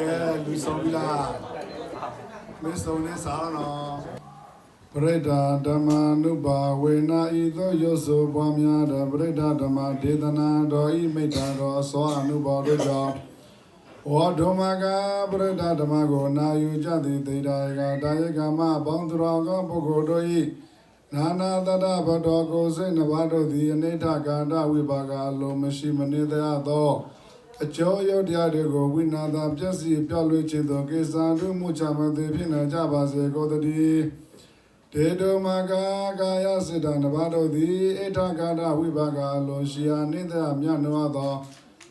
ကဲ, လူၤစိၤဝံၤလံ, မ့ၢ်စိၤန့ၣ်စးလီၤနီၤ. ပရ့တၢ်ဓမ္မာနုဘာဝေန အံၤသိးယိၤစိၤပှၤမၠးဒီး ပရ့တၢ်ဓမ္မာဒေသနာ ဒီးအံၤမ့ၢ်တၢ်ဒီးအစီၤအနုဘာၤဒိၣ်ကၠီ ဝီၤဒိၣ်မၤကၤ ပရ့တၢ်ဓမ္မာကို နာယူၤကၢ်သံသ့တၢ်အဂၤ တၢ်ယကမၤအဘီသရီကီၢ်ဖိကိးဒိၣ်အံၤ နၤနၤသတးပတီၢ်ကိးဆ့နဘၣ်ဒိၣ်သံ အန့ၣ်ထၣ်ကၤတၢ်ဝံၣ်ဘၣ်ကၤအလိၤ မ့ၢ်ဆံးမ့ၢ်န့ၢ်သ့ၣ်အသိး အကၠိယိၤတယၤဒုးကိး ဝံနၤသးပျဲစံးပျဲလွံၢ်ဆံးသိး က့ၤစၢ်ဒုးမူဆၣ်မၤသ့ဖံးနၤကၢ်ဘၣ်စ့ၢ်ကီးသဒံး တ့ဒိၣ်မၤကၤ ကၤယၤစံးတၢ်နဘၣ်ဒိၣ်သံ အ့ၣ်ထၣ်ကၤတၢ်ဝံၣ်ဘၣ်ကၤအလိၤ ဆံးအန့ၢ်သ့ၣ်အမျးနုာ်အသိး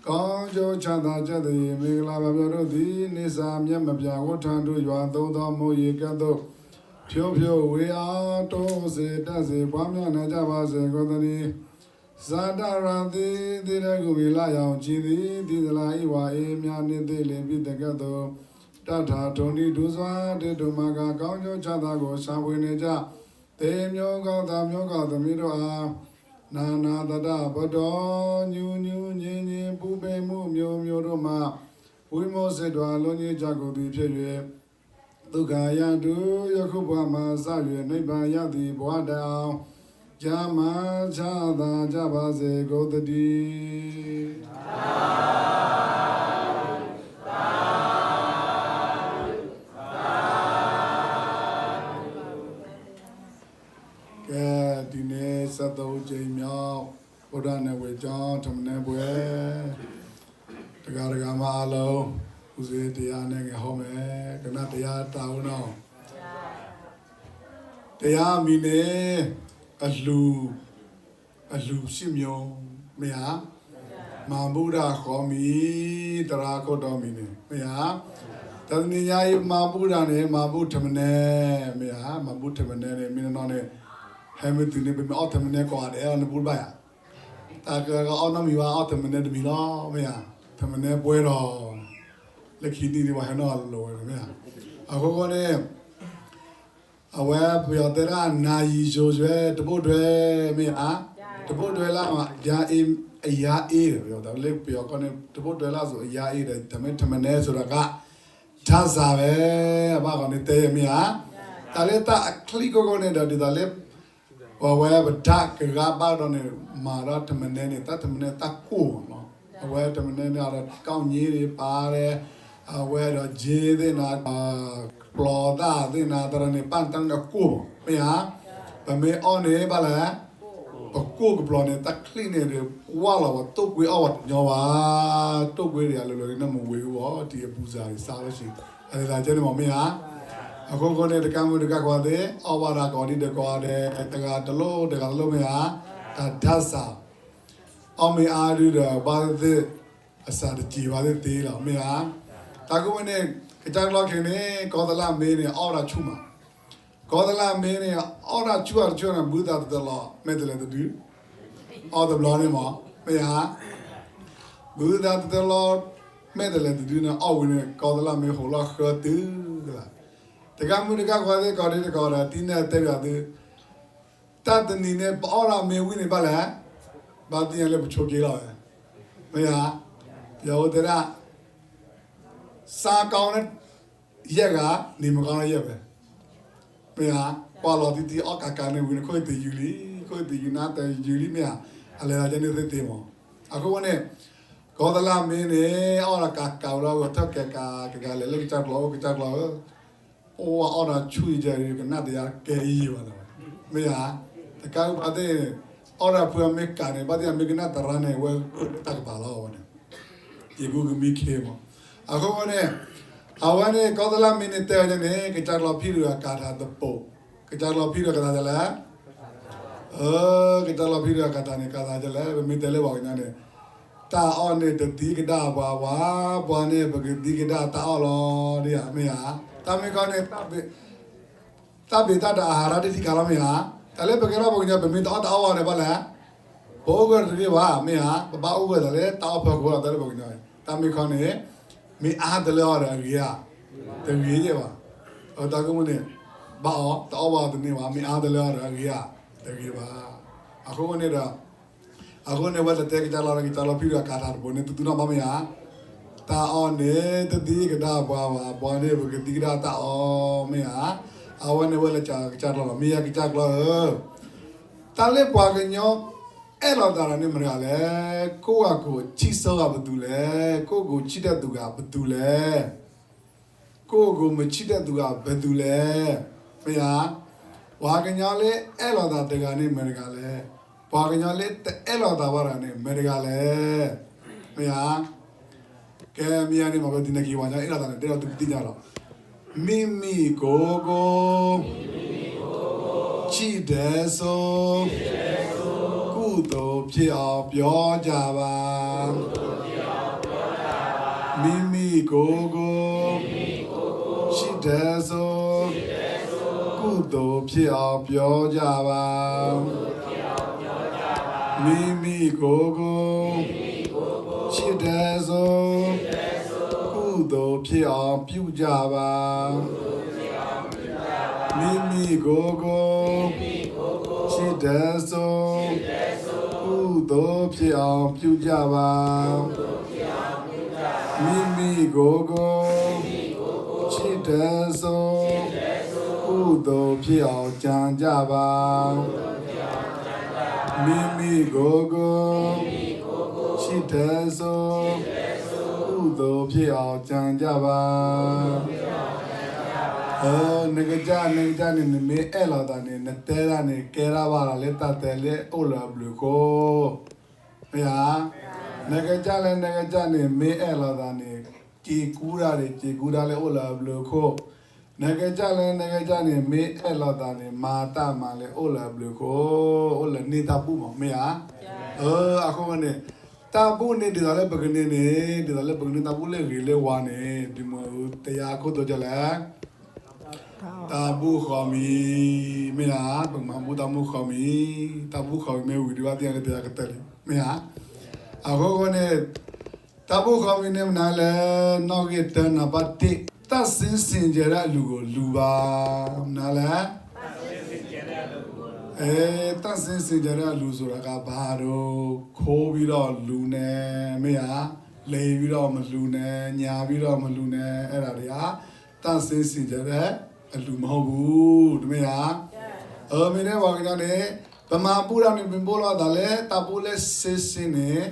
ကီၢ်ကၠိဆၣ်သးကဲသယံၤ မ့ၢ်ကလၤဘၣ်ပျီဒိၣ်သံ န့ဆၢၣ်အမျဲၢ်မပျၢ် အိၣ်ထီၣ်ဒုးယွၤသိသီမိၤယံၤကဲသိး ဖျိဖျိဝံၤအါ တိစ့ၤတဲစ့ၤ ပှၤမၠးနၤကၢ်ဘၣ်စ့ၢ်ကီးသဒံး စးတၢ်ရၤသံ သံတဂုာ်မံၤလၢယၤအိၣ်ကံသံ သံသလၤအံၤဝဲအ့ၣ်မၠးန့ၢ်သ့ၣ်လံၤဘံၣ်သကဲသိး တၢ်ထးထိၣ်နံၤဒူစွါ တ့ဒိၣ်မၤကၤ ကီၢ်ကၠိဆၣ်သးကိၣ် ဆၣ်ပှ့ၤန့ၢ်ကၢ် သ့ၣ်မိကီၢ်သးမိကီၢ်သမံသမိးအါ နၤနၤသတးပတီၢ် ညူညူညံညံ ပူၤဘ့ၣ်မူမျိုးမျိုးတို့မှ ဝိမုတ်တိဒွးလွတ်ငြိမ်းကြကုန်သည်ဖြစ်၍ သုခရာတု ယခုဘဝမှာစ၍ နိဗ္ဗာန်ရသည့်ဘဝတိုင်အောင် ကျန်းမာချမ်းသာကြပါစေကုန်သတည်း ကဲ, ဒ်န့ၣ် ဆၢသီအူကၠ့မီၤ အိၣ်ဒၣ်နဲၣ်ဝဲကၠီ ထမနဲပှဲၤ တဂၤတဂၤမၤအါလီၤ, အူစ့တယါနဲၣ်ဂ့ၤဟီမဲာ် ကနၣ်တယါတၢ်အိၣ်နီၤ, တယါမံၤန့ၣ် အလူၤ အလူၤဆံးမိၤ မ့ၢ်ဧါ, မၤဘူၣ်တၢ်ဃီမံၤ သရၣ်ခိၣ်တီမံၤန့ၣ် မ့ၢ်ဧါ, တနံၤညါအံၤမၤဘူၣ်တၢ်န့ၣ် မၤဘူၣ်ထမနဲ မ့ၢ်ဧါ, မၤဘူၣ်ထမနဲန့ၣ် မ့ၢ်နီၢ်နီၢ်န့ၣ် ဟဲမ့ၢ်တုၤန့ၣ် ပမ့ၢ်အီၣ်ထမနဲကိးဂၤဒဲး အဲၣ်ဒိးနဘူၣ်တဘၣ်ယၤ တၢ်ကအီၣ်နီတမံၤဘၣ် အီၣ်ထမနဲတမံၤလီၤ မ့ၢ်ဧါ, ထမနဲပှဲၤဒီး လၢခံနံၣ်ဒံးပှၤဟဲနီၣ်လိၤဝဲမ့ၢ်ဧါ, အဃိဃိန့ၣ် အဝဲပယီၤတဲဒၣ် နၤယံၤယိၤယွဲ တဘိၣ်ဒွဲ မ့ၢ်ဧါ, တဘိၣ်ဒွဲလၢ အယါအ့ဒီး ပယီၤတၢ်လၢပယီၤကီၢ်န့ၣ် တဘိၣ်ဒွဲလၢအစိၤအယါအ့ဒီး တမ့ၢ်ထမနဲဆိဒီးက ထါစၢ်ဝဲ အဘၣ်ဃီန့ၣ်တဲယဲမ့ၢ်ဧါ, တၢ်လၢတၢ်အချံၣ်ကိၢ်ကိၢ်န့ၣ်ဒီး ဒ်သိးလၢ ပဝဲပတၢ်ကရၢဘၣ်ဒီးန့ၣ် မၤဒီးထမနဲန့ၣ် တၢ်ထမနဲတၢ်ကိၢ်မးနီၤ, အဝဲထမနဲန့ၣ်ဒီး ကီၢ်ညံန့ၣ်ပာ်ဒီး အဝဲဒီးကၠ့သ့ၣ်နၤ ပျီသၣ်သ့ၣ်နၤ တရၢန့ၣ် ပၢ်တၢ်န့ၣ်အကိၢ်မး မ့ၢ်ဧါ, ပမ့ၢ်အီၣ်န့ၣ်ဘၣ်လဲၣ်, ပကိၢ်ကပျီန့ၣ် တၢ်ချံၣ်န့ၣ်ဒီး ဝၢ်လီၤဝဲ တိၢ်ကွ့အီၣ်ဝဲတညီဘၣ်, တိၢ်ကွ့ဒံးအလိၤလိၤန့ၣ် နမ့ၢ်ဝံၤအူအီၤ တံၤအပူၤစၢ်ဒံးစးလၢဆံး, အလၢတၢ်ကဲန့ၣ်မ့ၢ်မ့ၢ်ဧါ, အဃိဃိန့ၣ် တကးမုၢ်တကးခွါသ့ၣ် အီၣ်ဘၣ်တၢ်ကိးဒံးဒီးကိးဂၤဒဲး တဂၤတလိၣ်တဂၤတလိၣ်မ့ၢ်ဧါ, တၢ်ထါစၢ် အီၣ်မ့ၢ်အါဒုဒီး ဘၣ်သ့ၣ်သ့ၣ် အစၢ်တစံးဘၣ်သ့ၣ်သ့လီၤ မ့ၢ်ဧါ, တၢ်ကမ့ၢ်န့ၣ် ကစၢ်ကျီခဲအံၤန့ၣ် ကီၢ်သလၣ်မ့ၢ်န့ၣ် အီၣ်ဝဲဒၣ်ဆူၣ်မး, ကီၢ်သလၣ်မ့ၢ်န့ၣ် အီၣ်ဒၣ်ဆူၣ်အတဆူၣ်န့ၣ် ဘုသးတတလီၤ မဲာ်တဲးလဲးတဒု အီၣ်တဘျီန့ၣ်မး မ့ၢ်ဧါ, ဘုသးတတလီၤ မဲာ်တဲးလဲးတဒုန့ၣ် အီၣ်ဝံၤန့ၣ် ကီၢ်သလၣ်မ့ၢ်ဟိးလီၤဃၢတုၤလၢ်, တကးမုၢ်တကးခွါသ့ၣ်ကိးဒံးတကိးဒီး တံၤနဲၣ်တဲပၠးသု တၢ်တနံၤန့ၣ် ပအီၣ်ဒၣ်မ့ၢ်ဝံၤန့ၣ်ဘၣ်လဲၣ်, ဘၣ်သ့ၣ်ညါလၢပဆိးက့လီၤဝဲ, မ့ၢ်ဧါ, ပယီၤအိၣ်တဲဒၣ် စားကောင်းနဲ့ ရက်ဂၤ, နေမကောင်းနဲ့ ရက်ပဲ, မ့ၢ်ဧါ, ကွၢ်လီၤသံသံအီၣ်ကးကးန့ၣ်ဝံၤန့ၣ် ခိၣ်သ့ၣ်ယုာ်လံ, ခိၣ်သ့ၣ်ယုာ်နၤသ့ၣ်ယုာ်လံမ့ၢ်ဧါ, အလဲၤသးကဲန့ၣ်သ့ၣ်သ့ၣ်မး, အဃိန့ၣ် ကီၢ်သလၣ်မ့ၢ်န့ၣ် အီၣ်ဒီးကးကးဝဲဒီး ထီၣ်ကဲကးကကးလဲၤလၢကစၢ်ကျီၤအိၣ် ကစၢ်ကျီၤဧၢ အိၣ်ဝဲအီၣ်ဒီးဆူၣ်အံၤကဲအံၤ ကနၣ်တယါကဲအံၤဘၣ်လီၤ, မ့ၢ်ဧါ, တကးအုၣ်ပှၤသ့ၣ် အီၣ်ဒီးဖုအမ့ၢ်ကးန့ၣ် ဘၣ်သ့ၣ်အမ့ၢ်ကနၣ်တရါန့ၣ် အဝဲတၢ်ကပၤလီၤဝဲန့ၣ်, ယကူကမံခ့မး, အဃိန့ၣ် အဝဲန့ၣ် ကီၢ်သလၣ်မ့ၢ်န့ၣ်တဲဝဲန့ၣ် ကစၢ်ကျီၤဖံးဒုးအကၤထးတပိာ်, ကစၢ်ကျီၤဖံးဒုးကသးဒ်လဲၣ် ကစၢ်လီၤဖံးဒီးကၤထးန့ၣ် ကၤထးဒ်လဲၣ်, ပမ့ၢ်တဲလၢပှၤကညီန့ၣ်, တၢ်အီၣ်န့ၣ်တသံကဒါပှၤဘၣ်, ပှၤန့ၣ်ပကသံကဒါတၢ်အီၣ်လီၤ, ဒ်ဧါ, မ့ၢ်ဧါ, တၢ်မ့ၢ်ခီန့ၣ် တၢ်ဘၣ်တၢ်တၢ်အဟးရၢတထံၣ်ကၤလီၤ မ့ၢ်ဧါ, တၢ်လၢပကဲထီၣ်ပှၤကညီ ပမ့ၢ်တအီၣ်တၢ်အီၣ်ဘၣ်န့ၣ်ဘၣ်လဲၣ်, ပအိၣ်ဂၢၢ်တဂ့ၤဘၣ်, မ့ၢ်ဧါ, ပဘၣ်အိၣ်ဂၢၢ်သးလၢတၢ်အီၣ်ဖၢခိၣ်လီၤ တၢ်လၢပှၤကညီ, တၢ်မ့ၢ်ခီန့ၣ် မ့ၢ်အါတလၢအီၤဒီးအဂ့ၤဧါ, တဂ့ၤယဲၢ်ဘၣ်, အတၢ်ကမူန့ၣ် ဘၣ်အီၤ တအီၣ်ဘၣ်တန့ၢ်ဘၣ်, မ့ၢ်အါတလၢအီၤဒီးအဂ့ၤဧါ, တဂ့ၤဘၣ်, အဃိန့ၣ်ဒီး အဃိန့ၣ် ဝဲတတဲကစၢ်လီၤ ကစၢ်လီၤဖံးဒီးကၤထးတပိာ်န့ၣ် တသူနီၣ်ဘၣ်မ့ၢ်ဧါ, တၢ်အီၣ်န့ၣ် တသံကဒါပှၤဘၣ်, ပှၤန့ၣ်ပကသံကဒါတၢ်အီၣ် မ့ၢ်ဧါ. အဝဲန့ၣ်ဝဲလၢကစၢ်ကလီလီၤ. မ့ၢ်ယကစၢ်ကလီဧၢ, တၢ်လၢပှၤကညီအဲၣ်လီၤသးတဂၤန့ၣ်မတၤတဂၤလဲၣ်. ကိးဂၤကိးဆံးဆၢဂၤပသူလဲၣ်. ကိးဂၤကိးဆံးတၢ်သူဂၤပသူလဲၣ်. ကိးဂၤမုၢ်ဆံးတၢ်သူဂၤပသူလဲၣ်. မ့ၢ်ဧါ. ပှၤကညီလၢအဲၣ်လီၤသးတဂၤန့ၣ်မတၤတဂၤလဲၣ်. ပှၤကညီလၢတအဲၣ်လီၤသးဘၣ်တဂၤန့ၣ်မတၤတဂၤလဲၣ်. မ့ၢ်ဧါ. ကဲ မ့ၢ်ယၤန့ၣ် မ့ၢ်ပသ့ၣ်ညါက့ၤ ပှၤကညီအဲၣ်လီၤသးန့ၣ် တဲဒီးသုကသ့ၣ်ညါလီၤ. မံမံၤကိကိ ဆံၣ်ဒဲစိ ကုသိုလ်ဖြစ်အောင်ပြောကြပါ. မံမံၤကိကိ ဆံၣ်ဒဲစိ ကုသိုလ်ဖြစ်အောင်ပြောကြပါ. မံမံၤကိကိ ဆံၣ်ဒဲစိ ကုသိုလ်ဖြစ်အောင်ပြုကြပါ. မံမံၤကိကိ ဆံၣ်ဒဲစိ ကုသိုလ်ဖြစ်အောင်ပြုကြပါ. မံမံၤကိကိ ဆံၣ်ဒဲစိ ကုသိုလ်ဖြစ်အောင်ကြံကြပါ. မံမံၤကိကိ ဆံၣ်ဒဲစိ ကုသိုလ်ဖြစ်အောင်ကြံကြပါ. နကစၢ် နကစၢ်န့ၣ် နမ့ၢ်အဲၣ်လီၤသးန့ၣ် နတဲဒၣ်န့ၣ် ကဲထီၣ်ဘၣ်လီၤလၢတၢ်တဲလၢအိၣ်လၢအဘျုးအခိၣ် မ့ၢ်ဧါ. နကစၢ်လၢနကစၢ်န့ၣ် မ့ၢ်အဲၣ်လီၤသးန့ၣ် က့ၤကူဒၣ်န့ၣ် က့ၤကူဒၣ်လၢအိၣ်လၢအဘျုးအခိၣ်. နကစၢ်လၢနကစၢ်န့ၣ် မ့ၢ်အဲၣ်လီၤသးန့ၣ် မၤတၢ်မၤလၢအိၣ်လၢအဘျုးအခိၣ် အိၣ်လၢန့ၢ်တၢ်ဘူၣ်မး မ့ၢ်ဧါ. အဃိန့ၣ် တၢ်ဘူၣ်န့ၣ်ဒ်သိးလၢပကန့ၢ်န့ၣ် ဒ်သိးလၢပကန့ၢ်တၢ်ဘူၣ်လၢအဂ့ၤလၢဝါန့ၣ် ဒ်မ့ၢ်တယါခိၣ်သိကၢ်လဲၣ် တၢ်ဘူၣ်ဃီမံၤ မ့ၢ်ဧါ. ပကမၤဘူၣ်တၢ်ဘူၣ်ဃီမံၤ, တၢ်ဘူၣ်ဃီမံၤမ့ၢ်ဝံၤဒုးဘၣ်သ့ၣ်ညါလၢတယါကတၢၢ်လံ မ့ၢ်ဧါ. အဃိန့ၣ် တၢ်ဘူၣ်ဃီမံၤန့ၣ်မနုၤလဲၣ်, နီၣ်ဂံၢ်တၢ နံပါတ်တစ်, သန့်ရှင်းစင်ကြယ်တဲ့အလူကိုလူပါ, မနုၤလဲၣ် သန့်ရှင်းစင်ကြယ်တဲ့အလူဆိုတာက ဘၣ်ဒိ ခိးပြီးတော့လူန့ၣ် မ့ၢ်ဧါ, လဲၤပြီးတော့မလူန့ၣ်, ညှပ်ပြီးတော့မလူန့ၣ် အဲ့ဒါတွေက သန့်ရှင်းစင်ကြယ်တဲ့အလူမဟုတ်ဘူး, တမ့ၢ်ဧါ. အမ့ၢ်တဲပှၤကညီန့ၣ် ပမၤဘူၣ်တၢ်န့ၣ် ပဘူၣ်လိာ်သးလၢ တၢ်ဘူၣ်လၢ ရှင်းရှင်း န့ၣ်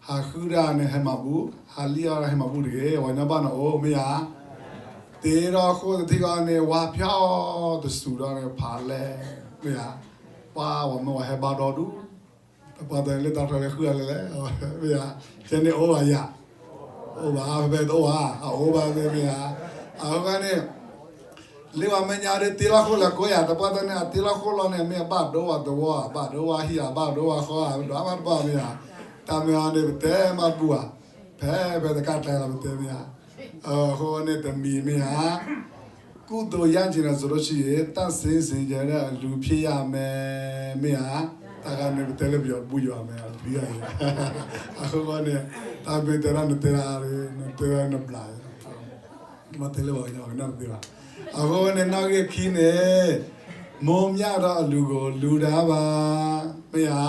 ဟးဃုတၢ်န့ၣ်ဟဲမၤဘူၣ်, ဟးလံၣ်အီၣ်တၢ်ဟဲမၤဘူၣ်တဂ့ၤ, ပှၤကညီဘၣ်နအိၣ် မ့ၢ်ဧါ. တ့ထီၣ်အခိၣ်တထံၣ်ဃီန့ၣ် ဝါဖျါအီၤတစူၤဒီးန့ၣ် ဖးလဲၣ်, မ့ၢ်ဧါ. ပှၤဝဲမ့ၢ်ဝဲဟဲဘါဒီဒူၣ်, တပှၢ်တၢၢ်လၢတၢ်ထီၣ်လဲၤဃုတၢ်လဲၣ်လဲၣ်, မ့ၢ်ဧါ. ကဲန့ၣ်အိၣ်ဘၣ်ယၤ, အိၣ်ဘၣ်ဖဲတအိၣ်ဧါ, အအိၣ်ဘၣ်ဖဲ မ့ၢ်ဧါ. အဃိန့ၣ် လၢပှၤမဲာ်ညါဒီးတ့လီၤခိၣ်လၢကိးယၤ, တပှၢ်တၢၢ်န့ၣ် အတ့လီၤခိၣ်လီၤန့ၣ် မ့ၢ်အဘၣ်ဒိဝဲသဝီ, ဘၣ်ဒိဝဲဟံၣ်ဧါ, ဘၣ်ဒိဝဲဃီဧါ, ဒွးဘၣ်တဘၣ် မ့ၢ်ဧါ. တၢ်မ့ၢ်အီၤန့ၣ် ပတဲမးဘူၣ်ဧါ, ဖဲဖဲတကးကျဲလီၤပတဲ မ့ၢ်ဧါ. အဃိန့ၣ်တမံၤ မ့ၢ်ဧါ. ကုသိုလ်ရချင်တယ်ဆိုလို့ရှိရင် သန့်ရှင်းစင်ကြယ်တဲ့အလူဖြစ်ရမယ်, မ့ၢ်ဧါ. တၢ်ဂၤန့ၣ် ပတဲလၢပယီၤဘူၣ်ယွၤ မ့ၢ်ဧါ, ပယီၤ, အဃိန့ၣ် တၢ်မ့ၢ်တဲဒၣ်နတဲဒၣ်, နတဲဒၣ်နဘျး မ့ၢ်တဲလၢပှၤကညီကနၣ်တသ့ဘၣ်. အဃိန့ၣ် နီၣ်ဂံၢ်ခံန့ၣ် မုာ်မျှသောအလူကိုလူတတ်ပါ, မ့ၢ်ဧါ.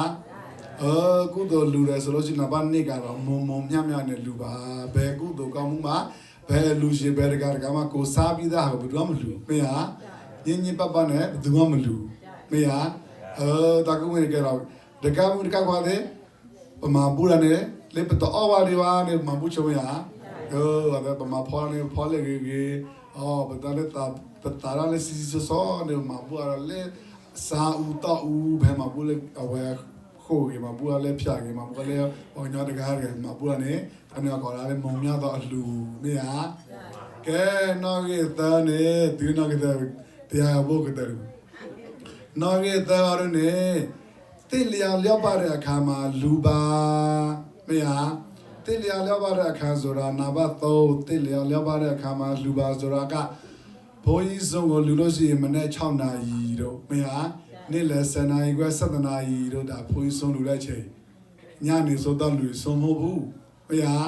ကုသိုလ်လူတယ်ဆိုလို့ရှိရင် နံပါတ်နှစ်ကတော့ မုာ်မုာ်မျှမျှနဲ့လူပါ, ဘယ်ကုသိုလ်ကောင်းမှုမှ ဘယ်အလူရှင် ဘယ်တဂၤတဂၤမှ ကိုယ်စားပြီးသားဟာကို ဘယ်သူမှမလူ, မ့ၢ်ဧါ. ညစ်ညစ်ပါပါနဲ့ ဘယ်သူမှမလူ, မ့ၢ်ဧါ. တၢ်ကူၣ်မ့ၢ်တကဲဒီး တကးမုၢ်တကးခွါသ့ၣ် ပမၤဘူၣ်တၢ်န့ၣ် လၢပတအီၣ်ဘၣ်ဒံးဘၣ်န့ၣ် ပမၤဘူၣ်ဆိမ့ၢ်ဧါ. ပမၤဖီန့ၣ် ဖီလၢဂ့ၤဂ့ၤ, ပသးလၢ ပသးတၢ်လၢစံစံစီစီန့ၣ် ပမၤဘူၣ်အါဒီးလၢ စါအူတီၢ်အူ ပဟဲမၤဘူၣ်လၢအဝဲဃိၣ်ဂ့ၤ, မၤဘူၣ်အါလၢဖၠးဂ့ၤ, မၤဘူၣ်အါလၢပှၤကညီတဂၤဂ့ၤ, မၤဘူၣ်တၢ်န့ၣ် တၢ်န့ၣ်အကိးဒၣ်လၢ မုာ်မျှသောအလူ မ့ၢ်ဧါ. ကဲ နီၣ်ဂံၢ်သၢန့ၣ် တုၤနီၣ်ဂံၢ်သၢ တယၤဘိကတၢၢ်တပူၤ နီၣ်ဂံၢ်သၢအီၤဒ်န့ၣ် သင့်လျော်လျော်ပါတဲ့အခါမှာလူပါ, မ့ၢ်ဧါ. သင့်လျော်လျော်ပါတဲ့အခါဆိုတာ နံပါတ်သုံး, သင့်လျော်လျော်ပါတဲ့အခါမှာလူပါဆိုတာက ဘုန်းကြီးဆုံးကိုလူလို့ရှိရင် မနက်ခြောက်နာရီတို့ မ့ၢ်ဧါ, နေ့လယ်ဆယ်နာရီခွဲ ဆယ့်တစ်နာရီတို့ ဒါဘုန်းကြီးဆုံးလူတဲ့အချိန်, ညနေစောသောက်လူတွေ ဆုံးမဟုတ်ဘူး, မ့ၢ်ဧါ.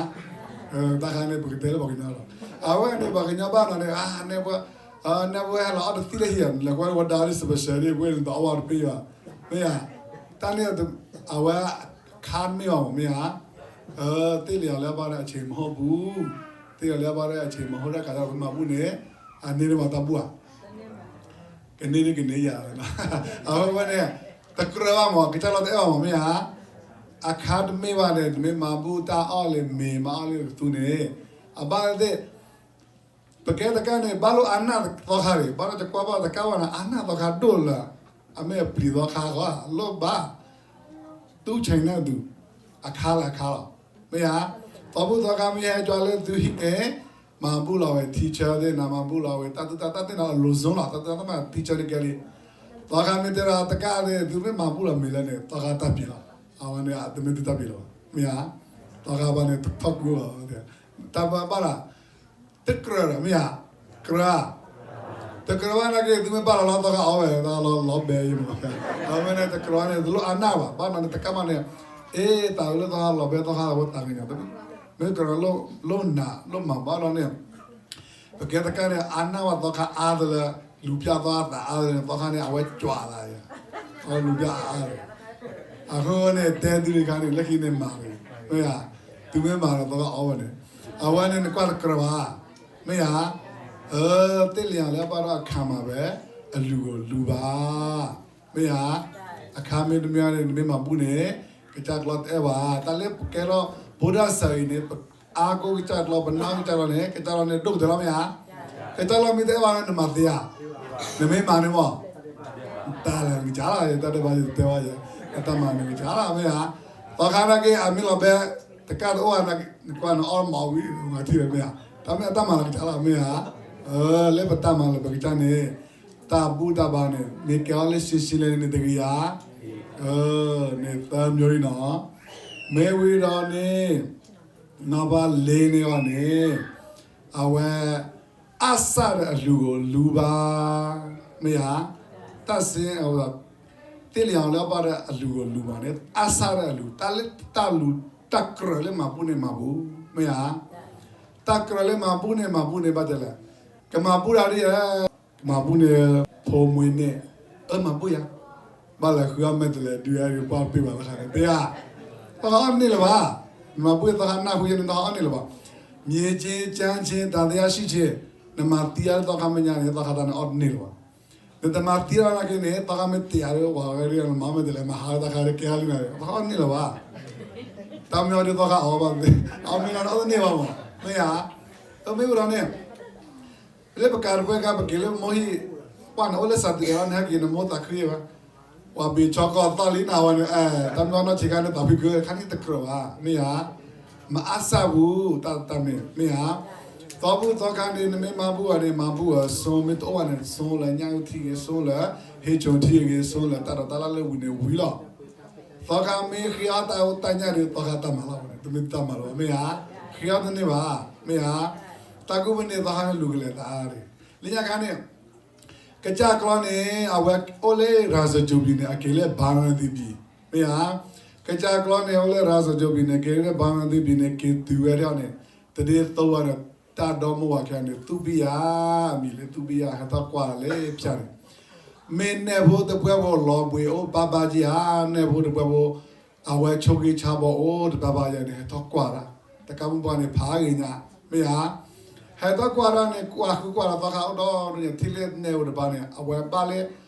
တၢ်ခါန့ၣ် ပကတဲလၢပှၤကညီလီၤ. အဝဲန့ၣ် ပှၤကညီဘၣ်နီၤန့ၣ် နဲပှၤ နဲပှၤဟဲလီၤအီၣ်တသံလၢဟံၣ်ဧါ, လဲၤကွၢ်ဝဲဒါလၢ special န့ၣ် ပှၤန့ၣ် တအီၣ်ဘၣ်တပ့ၢ်ဘၣ်, မ့ၢ်ဧါ. တၢ်န့ၣ် အဝဲခါမ့ၢ်အီၤ မ့ၢ်ဧါ. သ့ၣ်လံၤအီၤလၢအဘၣ်ဒီးအဆံးမဟိၣ်ပူၤ, သ့ၣ်လံၤအီၤလၢအဘၣ်ဒီးအဆံးမဟိၣ်ဒၣ်ကးဒီးပမၤဘူၣ်န့ၣ်, အန့ၣ်ဒ်မၤတၢ်ဘူၣ်ဧါ, ကန့ၢ်ဒ်ကန့ၢ်ယၤ, အဝဲန့ၣ်, တကြၢးဘၣ်မး ကစၢ်လီၤတအဲၣ်ဘၣ်မး မ့ၢ်ဧါ, အခါတမ့ၢ်ဘၣ်န့ၣ် နမ့ၢ်မၤဘူၣ်တၢ်အီၣ်လၢမ့ၤ မၤအီၣ်လၢကသူန့ၣ်, အဘၣ်သ့ၣ် ပကဲတကးန့ၣ် ဘၣ်လိၣ်အါနၢ်သီခါရံၣ်, ဘၣ်ဒီးတကွၢ်ဘၣ်တကးဝဲန့ၣ် အါနၢ်သီခါဒိၣ်လၢ, အမ့ၢ်အပျံၤသီခါဃီ လိၣ်ဘၣ်, တူၢ်ဆဲးန့ၣ်ဒုး, အခါလၢအခါလီၤ, မ့ၢ်ဧါ, သီဘူၣ်သီခါမ့ၢ်ဟဲကၠီလၢသုဟံၣ်န့ၣ်, မၤဘူၣ်လီၤဝဲ teacher သ့ၣ်နၤ မၤဘူၣ်လီၤဝဲ တၢ်သူၣ်တၢ်သၣ်သ့ၣ်နၤ အလိၤစိလီၤ တၢ်သူၣ်တၢ်သၣ်မး teacher န့ၣ်ကဲလံ, သီခါမ့ၢ်တဲဒီးတကးသ့ၣ် သုမ့ၢ်မၤဘူၣ်လီၤမ့ၤလၢန့ၣ် သီခါတၢ်ပျံၤလီၤ, အဝဲန့ၣ် တမ့ၢ်သုတၢ်ပျံၤလီၤဘၣ်, မ့ၢ်ဧါ, သီခါဘၣ်န့ၣ် ထီၣ်ကူလီၤ, တၢ်ဘၣ်ဘၣ်လၢ တကြၢးဒီးမ့ၢ်ဧါ, ကြၢး, တကြၢးဘၣ်နာ်က့ သုမ့ၢ်ဘၣ်လီၤလီၤသီခါအီၣ်ဝဲ သီခါလီၤလီၤဘဲအံၤမး, အဝဲန့ၣ်တကြၢးန့ၣ် တလိၣ်အါနၢ်ဘၣ်, ဘၣ်နီၤန့ၣ် တကးမးန့ၣ်, အ့ တၢ်အုးလၢသီခါလီၤဘဲသီခါလီၤဘဲတၢ်ဂ့ၤညါ, မ့ၢ်ကြၢးလီၤနးလီၤမးဘၣ်လီၤန့ၣ် ပကဲတကးန့ၣ် အါနၢ်ဝဲသီခါအါတလၢ, လူၤပျၢ်သီခါသးအါတလၢန့ၣ် သီခါန့ၣ် အဝဲကွၢ်သးယၤ, အလူၤပျၢ်အါအါတလၢ, အဃိန့ၣ် တဲသုတခါန့ၣ် လၢခံန့ၣ်မၤန့ၣ်, မ့ၢ်ဧါ, သုမ့ၢ်မၤဒီးသီခါအီၣ်ဝဲန့ၣ်, အဝဲန့ၣ်နကွၢ်တကြၢးဘၣ်, မ့ၢ်ဧါ, အၢ သ့ၣ်လံၤယၤလၢအဘၣ်ဒီးအခါမးဝဲ, အလုၢ်ဧိၤလုၢ်ဘၣ်, မ့ၢ်ဧါ, အခါမ့ၢ်တမ့ၢ်န့ၣ် နမ့ၢ်မၤဘူၣ်န့ၣ်, ကစၢ်ကျီတအဲၣ်ဘၣ်, တၢ်လၢပကဲထီၣ် ဖိဒၣ်စၢၤအံၤန့ၣ် ပအါကိးကစၢ်ကျီ ပနာ်ကစၢ်ကျီန့ၣ် ကစၢ်ကျီန့ၣ်ဒိၣ်ကတၢၢ်လီၤမ့ၢ်ဧါ, ကစၢ်ကျီမ့ၢ်တအဲၣ်ဘၣ်န့ၣ် နမၤသ့ဧါ, နမ့ၢ်မၤန့ၣ်မး, တၢ်လၢနကစၢ်လီၤ ယတၢ်ဒဲးဘၣ်ယတဲဘၣ်ယဲ, အတၢ်မၤနကစၢ်လီၤမ့ၢ်ဧါ, သီခါနာ်က့ အမ့ၢ်လီၤဘဲ, တကးတအိၣ်ဧါ, နကွၢ်နအီၣ်မၤဝံၤ မၤထံၣ်လၢမ့ၢ်ဧါ, တၢ်မ့ၢ်အတၢ်မၤလီၤကစၢ်လီၤမ့ၢ်ဧါ, လၢပတၢ်မၤလၢပကစၢ်န့ၣ်, တၢ်ဘူၣ်တၢ်ဘါန့ၣ် မ့ၢ်ကဲအီၤလၢရှဲရှဲလဲၣ်န့ၣ်တဂ့ၤဧါ, န့ၣ်သၢမျိုးအံၤနီၤ, မ့ၢ်ဝံၤဒီးန့ၣ်, နီၢ်ပၤလ့န့ၣ်အီၤန့ၣ်, အဝဲ, အါစၢ်ဒီးအလုၢ်ဧိၤလုၢ်ဘၣ်, မ့ၢ်ဧါ, တၢ်စ့, သ့ၣ်လံၤအီၤလၢအဘၣ်ဒီးအလုၢ်ဧိၤလုၢ်ဘၣ်န့ၣ် အါစၢ်ဒီးအလုၢ်, တၢ်လၢတၢ်လုၢ်တၢ်ကြၢးလၢမၤဘူၣ်န့ၣ်မၤဘူၣ်, မ့ၢ်ဧါ, တၢ်ကြၢးလၢမၤဘူၣ်န့ၣ်မၤဘူၣ်န့ၣ်ဘၣ်တဲလဲၣ်, ကမၤဘူၣ်တၢ်ဒ်လဲၣ်, ကမၤဘူၣ်န့ၣ်, ဖိမွေးနေ့, အၢမၤဘူၣ်ယၤ, ဘၣ်လဲၤဃုအီၣ်မဲာ်တဲးလဲး ဒုးအဲၣ်ဒုးပှၢ်ပ့ၢ်ဘၣ်လၢခါန့ၣ် တဲယၤ, သီခါအီၣ်တန့ၢ်လၢၤဘၣ်, နမၤဘူၣ်သီခါနၢ်ဟူယဲန့ၣ် သီခါအီၣ်တန့ၢ်လၢၤဘၣ်, မြေခြေ, ကြမ်းခြေ, သံသရာရှိခြေ, နမၤသံအါလၢသီခါမဲာ်ညါန့ၣ် သီခါတၢ်န့ၣ်အီၣ်တန့ၢ်လၢၤဘၣ်, နတမၤသံအါနာ်က့န့ၣ် သီခါမ့ၢ်တ့ၢ်အါဒီး ပှၤဝဲဒၣ်နမၤမဲာ်တဲးလဲး မၤဟးလၢသီခါဒီးကဲအါလံနၤ, သီခါအီၣ်တန့ၢ်လၢၤဘၣ်, တၢ်မ့ၢ်အီၤဒ်သီခါအီၣ်ဘၣ်, အီၣ်မ့ၢ်လီၤန့ၣ်အီၣ်တန့ၢ်ဘၣ်မး, မ့ၢ်ဧါ, အမ့ၢ်ဝဲဒီးန့ၣ် လၢပကးတပှဲၤကါ ပက့ၤလၢပမိၢ်ဟံၣ်, ပှၢ်န့ၣ်အိၣ်လၢစးတံးဒီးန့ၣ် ဟဲက့ၤနမိၢ်သးခုဝဲ, ပှၤဘ့ၣ်ဆီကီၢ်သီၣ်လံနၤဝဲန့ၣ်, တၢ်မ့ၢ်အီၣ်နီၢ်ဆံးခါန့ၣ် သးဖုကၢခါန့ၣ်တကြၢးဘၣ်, မ့ၢ်ဧါ, မၤအါစၢ်ပူၤ, တၢ်တၢ်မ့ၢ်, မ့ၢ်ဧါ, သီဘူၣ်သီခါန့ၣ် နမ့ၢ်မၤဘူၣ်အီၤန့ၣ် မၤဘူၣ်အီၤဆိ မ့ၢ်တအိၣ်ဘၣ်န့ၣ် ဆိလၢညၣ်အုၣ်ထံဂ့ၤ ဆိလၢ, ဟ့ၣ်ဆိထံဂ့ၤ ဆိလၢတၢ်ဒိးတၢ်လၢ်လၢဝံၤန့ၣ်ဝံၤလီၤ သီခါမ့ၢ်ဃ့အီၣ်တၢ်အိၣ်တၢ်ညၣ်ဒီး သီခါတၢ်မၤလီၤဝဲန့ၣ် တမ့ၢ်တၢ်မၤလီၤဘၣ် မ့ၢ်ဧါ, ဃ့အီၣ်တန့ၢ်ဘၣ်, မ့ၢ်ဧါ, တၢ်ကူၣ်မ့ၢ်န့ၢ်သီခါန့ၣ်လူၤကလဲာ်သးအါဒၣ်, လၢညါခါန့ၣ်, ကစၢ်ကျီန့ၣ် အဝဲအိၣ်လၢရၤစၢၤကၠိၤပံၤန့ၣ် အက့ၤလၢဘါရၣ်သံပံၤ, မ့ၢ်ဧါ, ကစၢ်ကျီန့ၣ် အိၣ်လၢရၤစၢၤကၠိၤပံၤန့ၣ် က့ၤလၢဘါရၣ်သံပံၤန့ၣ် က့ၤတုၤဝဲဒၣ်န့ၣ်, တဒ်သိးဝဲဒီး တၢ်ဒီမိၢ်ဝၤခံဂၤန့ၣ် သူၣ်ဘံၣ်ယၤ, အမံၤလၢသူၣ်ဘံၣ်ယၤ ဟဲထီၣ်ကွၢ်လၢဖၠၣ်န့ၣ် မ့ၢ်နဲၣ်ဖိတပှဲၤဖိလီၤဘှံးအိၣ်ဘၣ်ဘၣ်ယၤ, နဲၣ်ဖိတပှဲၤဖိ, အဝဲဆိၣ်ဂ့ၤဆါဘီအိၣ်တဘၣ်ဘၣ်ယၤန့ၣ် ဟဲထီၣ်ကွၢ်ဒၣ်, တကးမုၢ်ပှၢ်န့ၣ်ဖးဂ့ၤညါ, မ့ၢ်ဧါ, ဟဲထီၣ်ကွၢ်ဒၣ်န့ၣ် ကွၢ်ဃုကွၢ်ဒီးသီခါအိၣ်ဒီဒူၣ်န့ၣ် ထံၣ်လၢနဲၣ်ဖိတဘၣ်န့ၣ် အဝဲဘၣ်လၢ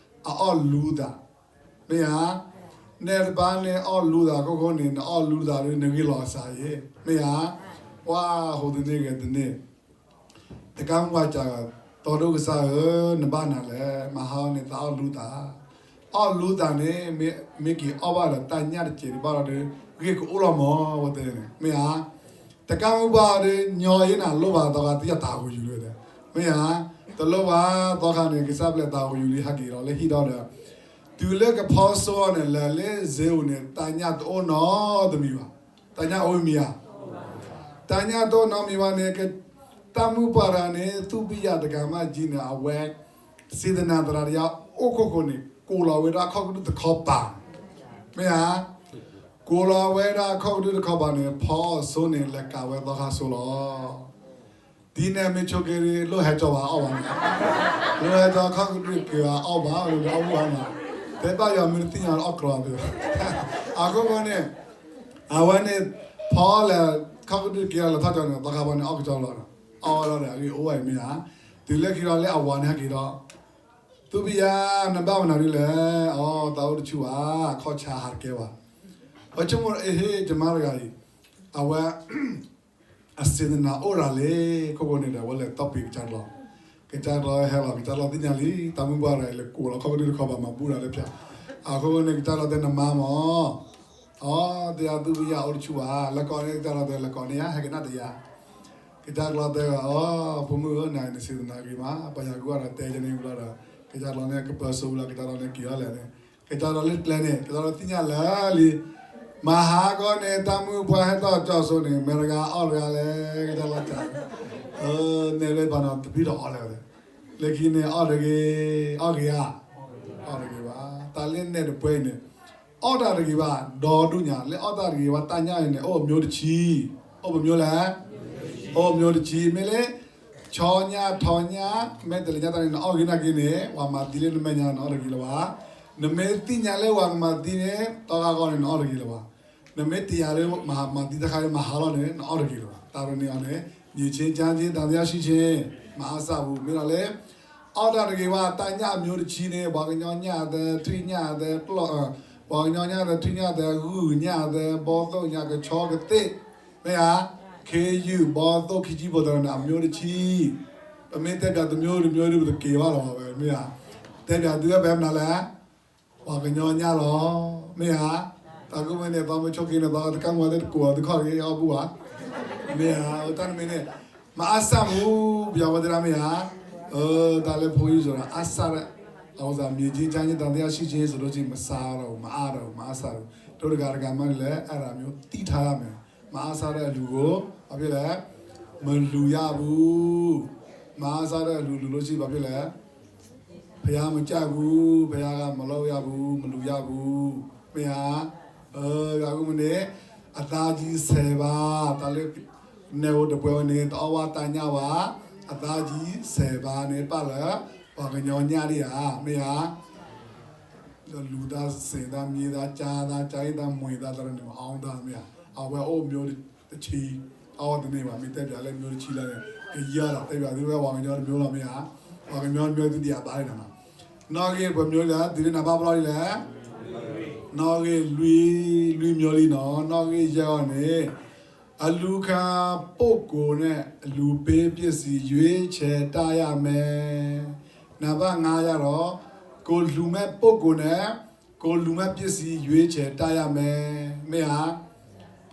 အအီၣ်လူသး မ့ၢ်ဧါ, နဲၣ်တဘၣ်န့ၣ်အီၣ်လူသးခိၣ်ဃိန့ၣ် နအီၣ်လူသးဒီး နဂ့ၤလီၤစၢ်ယဲ, မ့ၢ်ဧါ, ပှၤဟူးတန့ၢ်ဂဲၤတန့ၢ်, တကးမုၢ်ပှၢ်စၢ်ဂၤ, တီဒိၣ်ကစၢ်ဧၢ, နဘၣ်နၤလဲၣ်, မဟါန့ၣ်သးအီၣ်လူသး, အီၣ်လူသးန့ၣ် မ့ၢ်က့ၤအီၣ်ဘၣ်ဒီးတၢ်ညၣ်တစဲးတဘၣ်ဒီး ဂ့ၢ်ကအိၣ်လီၤမး ဝဲတဲန့ၣ် မ့ၢ်ဧါ, တကးမုၢ်ပှၢ်ဒီး ညီယဲနၤလိၣ်ဘၣ်သီခါ တယၢ်တၢ်ဟူးယူၤလၢဝဲဒၣ်, မ့ၢ်ဧါ, တလိၣ်ဘၣ်သီခါန့ၣ် ကစၢ်ပျဲတၢ်ဟူးယူၤလံ ဟဲက့ၤလီၤလၢဟံၣ်ဒီဒီး တုၤလၢကဖီစိအီၤန့ၣ် လဲၤလၢစ့ဧိၤန့ၣ် တၢ်ညၣ်တအိၣ်နီတမံၤဘၣ်, တၢ်ညၣ်အိၣ်မံၤဧါ, တၢ်ညၣ်တအိၣ်နီတမံၤဘၣ်န့ၣ် တၢ်မုၢ်ပှၢ်တဂၤန့ၣ် သူၣ်ဘံၣ်ယၤတဂၤမးကံန့ၣ် အဝဲ စံးတနၤသရၣ်တယၤအိၣ်ခိၣ်ဃိန့ၣ် ကိးလီၤဝဲဒၣ်ခီၣ်ကဒုၣ်တခီပၤ, မ့ၢ်ဧါ, ကိးလီၤဝဲဒၣ်ခီၣ်ကဒုၣ်တခီပၤန့ၣ် ဖီအီၤစိန့ၣ် လဲၤကးဝဲသီခါစိလီၤ ဒ်န့ၣ်မ့ၢ်ဆိက့ၤ လိၣ်ဟဲကၠီဘၣ်အီၣ်ဘၣ်န့ၣ်, လိၣ်ဟဲကၠီခီၣ်ကဒုၣ်က့ၤဘၣ်အီၣ်ဘၣ် အီၣ်ဘၣ်န့ၣ်, တဲဘၣ်ယွၤမ့ၢ်တသ့ၣ်ညါအီၣ်ကျီသ့, အဃိန့ၣ်, အဝဲန့ၣ်, ဖီလဲၤ ခီၣ်ကဒုၣ်က့ၤအီၤလၢထီၣ်ကၠီန့ၣ် သီခါဘီန့ၣ် အီၣ်ကၠီလီၤ, အီၣ်ဝဲလီၤဒီး အဂ့ၢ်အိၣ်ဝဲမ့ၢ်ဧါ, တုၤလၢခံဒီးလၢအဝၤန့ၣ်ဟဲက့ၤဒီး, သူဘံယါ နဘၣ်မနုၤဒ်လဲၣ်, အိ သးအိၣ်တဆူၣ်ဘၣ်, ခီၣ်ဆါဟးတကဲဘၣ်, ပဆိကမိၣ်အဟ့ၣ် ယမါတဂၤအံၤ, အဝဲ အစံးတနၤအိၣ်ရၤလံ, ခိၣ်ဃိန့ၣ်ဒီး အဝဲလဲၤ topic ကစၢ်ကျီ, ကစၢ်ကျီဟဲလီၤ, ကစၢ်ကျီသ့ၣ်ညါလံ, တၢ်မုၢ်ပှၢ်ရၤအံၤ လဲၤကိးလီၤခီၣ်ကဒုၣ်တခီဘၣ် မၤဘူၣ်တၢ်လၢဖၠါ, အခိၣ်ဃိန့ၣ် ကစၢ်ကျီတဲနမါမၢ်, အိ တယါ သူဘံယါ အိၣ်တဆူၣ်ဘၣ်, လဲၤကိးန့ၢ် ကစၢ်ကျီတဲ လဲၤကိးန့ၢ်ယါ ဟဲကနၣ်တယါ, ကစၢ်ကျီတဲအီၤ, ဖိမုၣ်ဧၢ နၤအံၤနစံးတနၤဂ့ၤမး, ပှၤယၤကူအီၤဒီးတဲယန့ၣ်ဝံၤလီၤဒီး ကစၢ်ကျီန့ၣ် ကပၢၤစိဝံၤလီၤ, ကစၢ်ကျီန့ၣ်က့ၤအီၤလဲၣ်န့ၣ်, ကစၢ်ကျီလၢကျဲန့ၣ် ကစၢ်ကျီသ့ၣ်ညါလၢာ်လံ, မဟါကီန့ၣ် တၢ်မုၢ်ပှၢ်ဟဲထီၣ်ကၠီစိန့ၣ် မဲာ်တဂၤအီၣ်တဂၤလဲၣ်, ကစၢ်ကျီစံး, နဲၣ်လၢပှၤနီၤတဘံၣ်ထီၣ်အီၣ်လဲၣ်ဝဲ, လၢခံန့ၣ် အီၣ်တဂ့ၤ, အီၣ်ဂ့ၤဧါ, အီၣ်တဂ့ၤဘၣ်, တၢ်လၢနဲၣ်တပှဲၤအံၤန့ၣ် အီၣ်တၢ်တဂ့ၤဘၣ်, ဒီဒူၣ်ညါ လၢအီၣ်တၢ်တဂ့ၤဘၣ် တၢ်ညၣ်အံၤန့ၣ် အိၣ်အမျိုးတဆံ, အိၣ်ပမျိုးလဲၣ်, အိၣ်အမျိုးတဆံ, မ့ၢ်လၢ ဆီညၣ် ထီညၣ် မဲာ်တလဲၤညါတၢ်န့ၣ် နအီၣ်ဂ့ၤနာ်က့န့ၣ် ပှၤမၤသံလၢနမဲာ်ညါ နအီၣ်တဂ့ၤလၢၤဘၣ်, နမ့ၢ်သ့ၣ်ညါလၢပှၤကမၤသံန့ၣ် တီဂၤဂီၢ်န့ၣ် နအီၣ်တဂ့ၤလၢၤဘၣ်, နမ့ၢ်တယာ်လၢမၤသံတခါလၢမဟါလီၤန့ၣ် နအီၣ်တဂ့ၤလၢၤဘၣ်, တၢ်ရ့န့ၢ်အီၤန့ၣ် မြေချင်း ကြမ်းခြင်း သံသယရှိခြင်း မအပ်စဘူး မ့ၢ်ဒီးလၢ အီၣ်တၢ်တဂ့ၤဘၣ် တၢ်ညၣ်အမျိုးတဆံန့ၣ် ပှၤကညီညၣ်အသး ထွံၣ်ညၣ်အသး ကျီၢ်, ပှၤကညီညၣ်အသး ထွံၣ်ညၣ်အသး ဂုၢ်ညၣ်အသး ဘီသိၣ်ညၣ် ကဆီကသ့ၣ်, မ့ၢ်ဧါ, ခ့ယုၢ် ဘီသိၣ် ခံဆံဘိတရၢန့ၣ် အမျိုးတဆံ, ပမ့ၢ်တဲပၠးတမျိုးတမျိုးဒ်ပတက့ၤဘၣ်လီၤဘၣ်ဝဲ မ့ၢ်ဧါ, တဲပၠးသုဝဲပမနုၤလဲၣ် ပှၤကညီညၣ်လီၤ, မ့ၢ်ဧါ, တၢ်ကူၣ်မ့ၢ်န့ၣ် သီမ့ၢ်ဆိက့ၤန့ၣ် သီတကၢ်မွဲသ့ၣ်တကိးအီၤသုခီၣ်ဂ့ၤအီၣ်ဘူၣ်ဘၣ်, မ့ၢ်ဧါ, တၢ်နမ့ၢ်န့ၣ် မအပ်စဘူး ပယီၤဝဲသ့ၣ်ဒၣ်မ့ၢ်ဧါ, တၢ်လၢဖိယုၢ်စီၤဒီး အပ်စ အဝဲသး မြေချင်း ကြမ်းခြင်း သံသယရှိခြင်း ဆိုလို့ရှိရင် မစားတော့ဘူး မအပ်တော့ဘူး မအပ်စဘူး, တို့တဂၤတဂၤမးန့ၣ်လဲၣ် အဲ့ဒါမျိုး သိထားရမယ် မအပ်စတဲ့အလူကို ဘာဖြစ်လဲ မလူရဘူး, မအပ်စတဲ့အလူလူလို့ရှိရင် ဘာဖြစ်လဲ ဘုရားမကြိုက်ဘူး, ဘုရားက မလုပ်ရဘူး, မလူရဘူး, မ့ၢ်ဧါ, ယွၤကမ့ၢ်န့ၣ် အသားကြီးဆယ်ပါး, တၢ်လၢ နဲၣ်အိၣ်တပှဲၤဝဲန့ၣ် တအီၣ်ဘၣ်တၢ်ညၣ်ဘၣ်, အသားကြီးဆယ်ပါးန့ၣ် ပာ်လၢ ပှၤကညီညၣ်ဒံးဧါ, မ့ၢ်ဧါ, ဒီးလူသား စင်သား မြေသား ကျားသား ကျားဟိသား မွှေသား သရၣ်န့ၣ် မအီၣ်တၢ်မ့ၢ်ဧါ, အဝဲအိၣ်မျိုးတဆံ, အီၣ်တန့ၢ်ဘၣ်, မ့ၢ်တဲပၠးလၢမျိုးတဆံလၢန့ၣ် ကယၢ်လီၤ တဲပၠးသုဝဲပှၤကညီတမျိုးလီၤမ့ၢ်ဧါ, ပှၤကညီတမျိုးသုဒံးအဘၣ်လံနီၤ, နီၣ်ဂံၢ်ပှဲၤမျိုးလံ တုၤလၢနဘၣ်ပလီၢ်လံလဲၣ်, နီၣ်ဂံၢ်လွံၢ်, လွံၢ်မျိုးလံနီၤ, နီၣ်ဂံၢ်ယဲၢ်အီၤန့ၣ် အလူခံပုဂ္ဂိုလ်နဲ့ အလူပေးပစ္စည်း ရွေးချယ်တတ်ရမယ်, နံပါတ်ငါးကျတော့ ကိုယ်လှူမဲ့ပုဂ္ဂိုလ်နဲ့ ကိုယ်လှူမဲ့ပစ္စည်း ရွေးချယ်တတ်ရမယ်, မ့ၢ်ဧါ,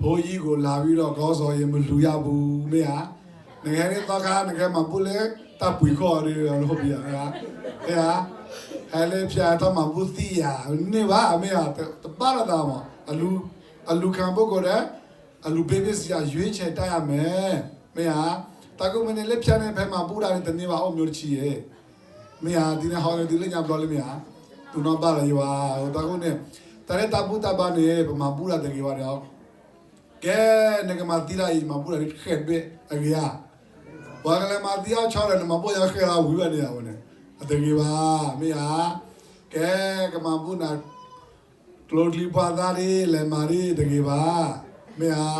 ဘုန်းကြီးကိုလာပြီးတော့ ခေါင်းဆောင်ရေ မလှူရဘူး, မ့ၢ်ဧါ, နကဟဲလၢသီခါ နကဟဲမၤဘူၣ်လၢတၢ်ပှ့ၤခိၣ်အီၤဒီး ဟုတ်ပြီဧါ, မ့ၢ်ဧါ, ဟဲလၢဖၠါဟဲထီၣ်မၤဘူၣ်သံၣ်ယၤ န့ၢ်ဘၣ် မ့ၢ်ဧါ, တဘၣ်လီၤသးမး အလူခံပုဂ္ဂိုလ်ဒီး အလူပေးပစ္စည်း ရွေးချယ်တတ်ရမယ်, မ့ၢ်ဧါ, တၢ်ကူၣ်မ့ၢ်န့ၣ် လၢဖၠါန့ၣ် ဖဲမၤဘူၣ်တၢ်န့ၣ် တန့ၢ်ဘၣ်အိၣ်မျိုးတဆံယဲၢ် မ့ၢ်ဧါ, ဒ်န့ၣ်ဟီန့ၣ် တုၤလၢညါဘျီလံမ့ၢ်ဧါ, သူနီၣ်ဘၣ်လီၤယံၤဘၣ်, တၢ်ကူၣ်န့ၣ် တၢ်လၢတၢ်ဘူၣ်တၢ်ဘါန့ၣ် ပမၤဘူၣ်တၢ်တဂ့ၤဘၣ်ဒီး ကဲ နကမၤသံတၢ်အံၤ မၤဘူၣ်တၢ်ဒ်ဃဲၣ်ဒွဲၣ်အဂ့ၤဧါ, ပှၤကလဲၤမၤသံအီၣ်ဆီဒီး နမၤဘူၣ်ယါဃဲၣ်လၢဝံၤဘၣ်န့ၣ်ဧါဝဲန့ၣ်, အတဂ့ၤဘၣ်, မ့ၢ်ဧါ, ကဲ ကမၤဘူၣ်နၤ ကျိချံပှၢ်သၣ်ဒ် လဲၤမၤဒ်တဂ့ၤဘၣ်, မ့ၢ်ဧါ,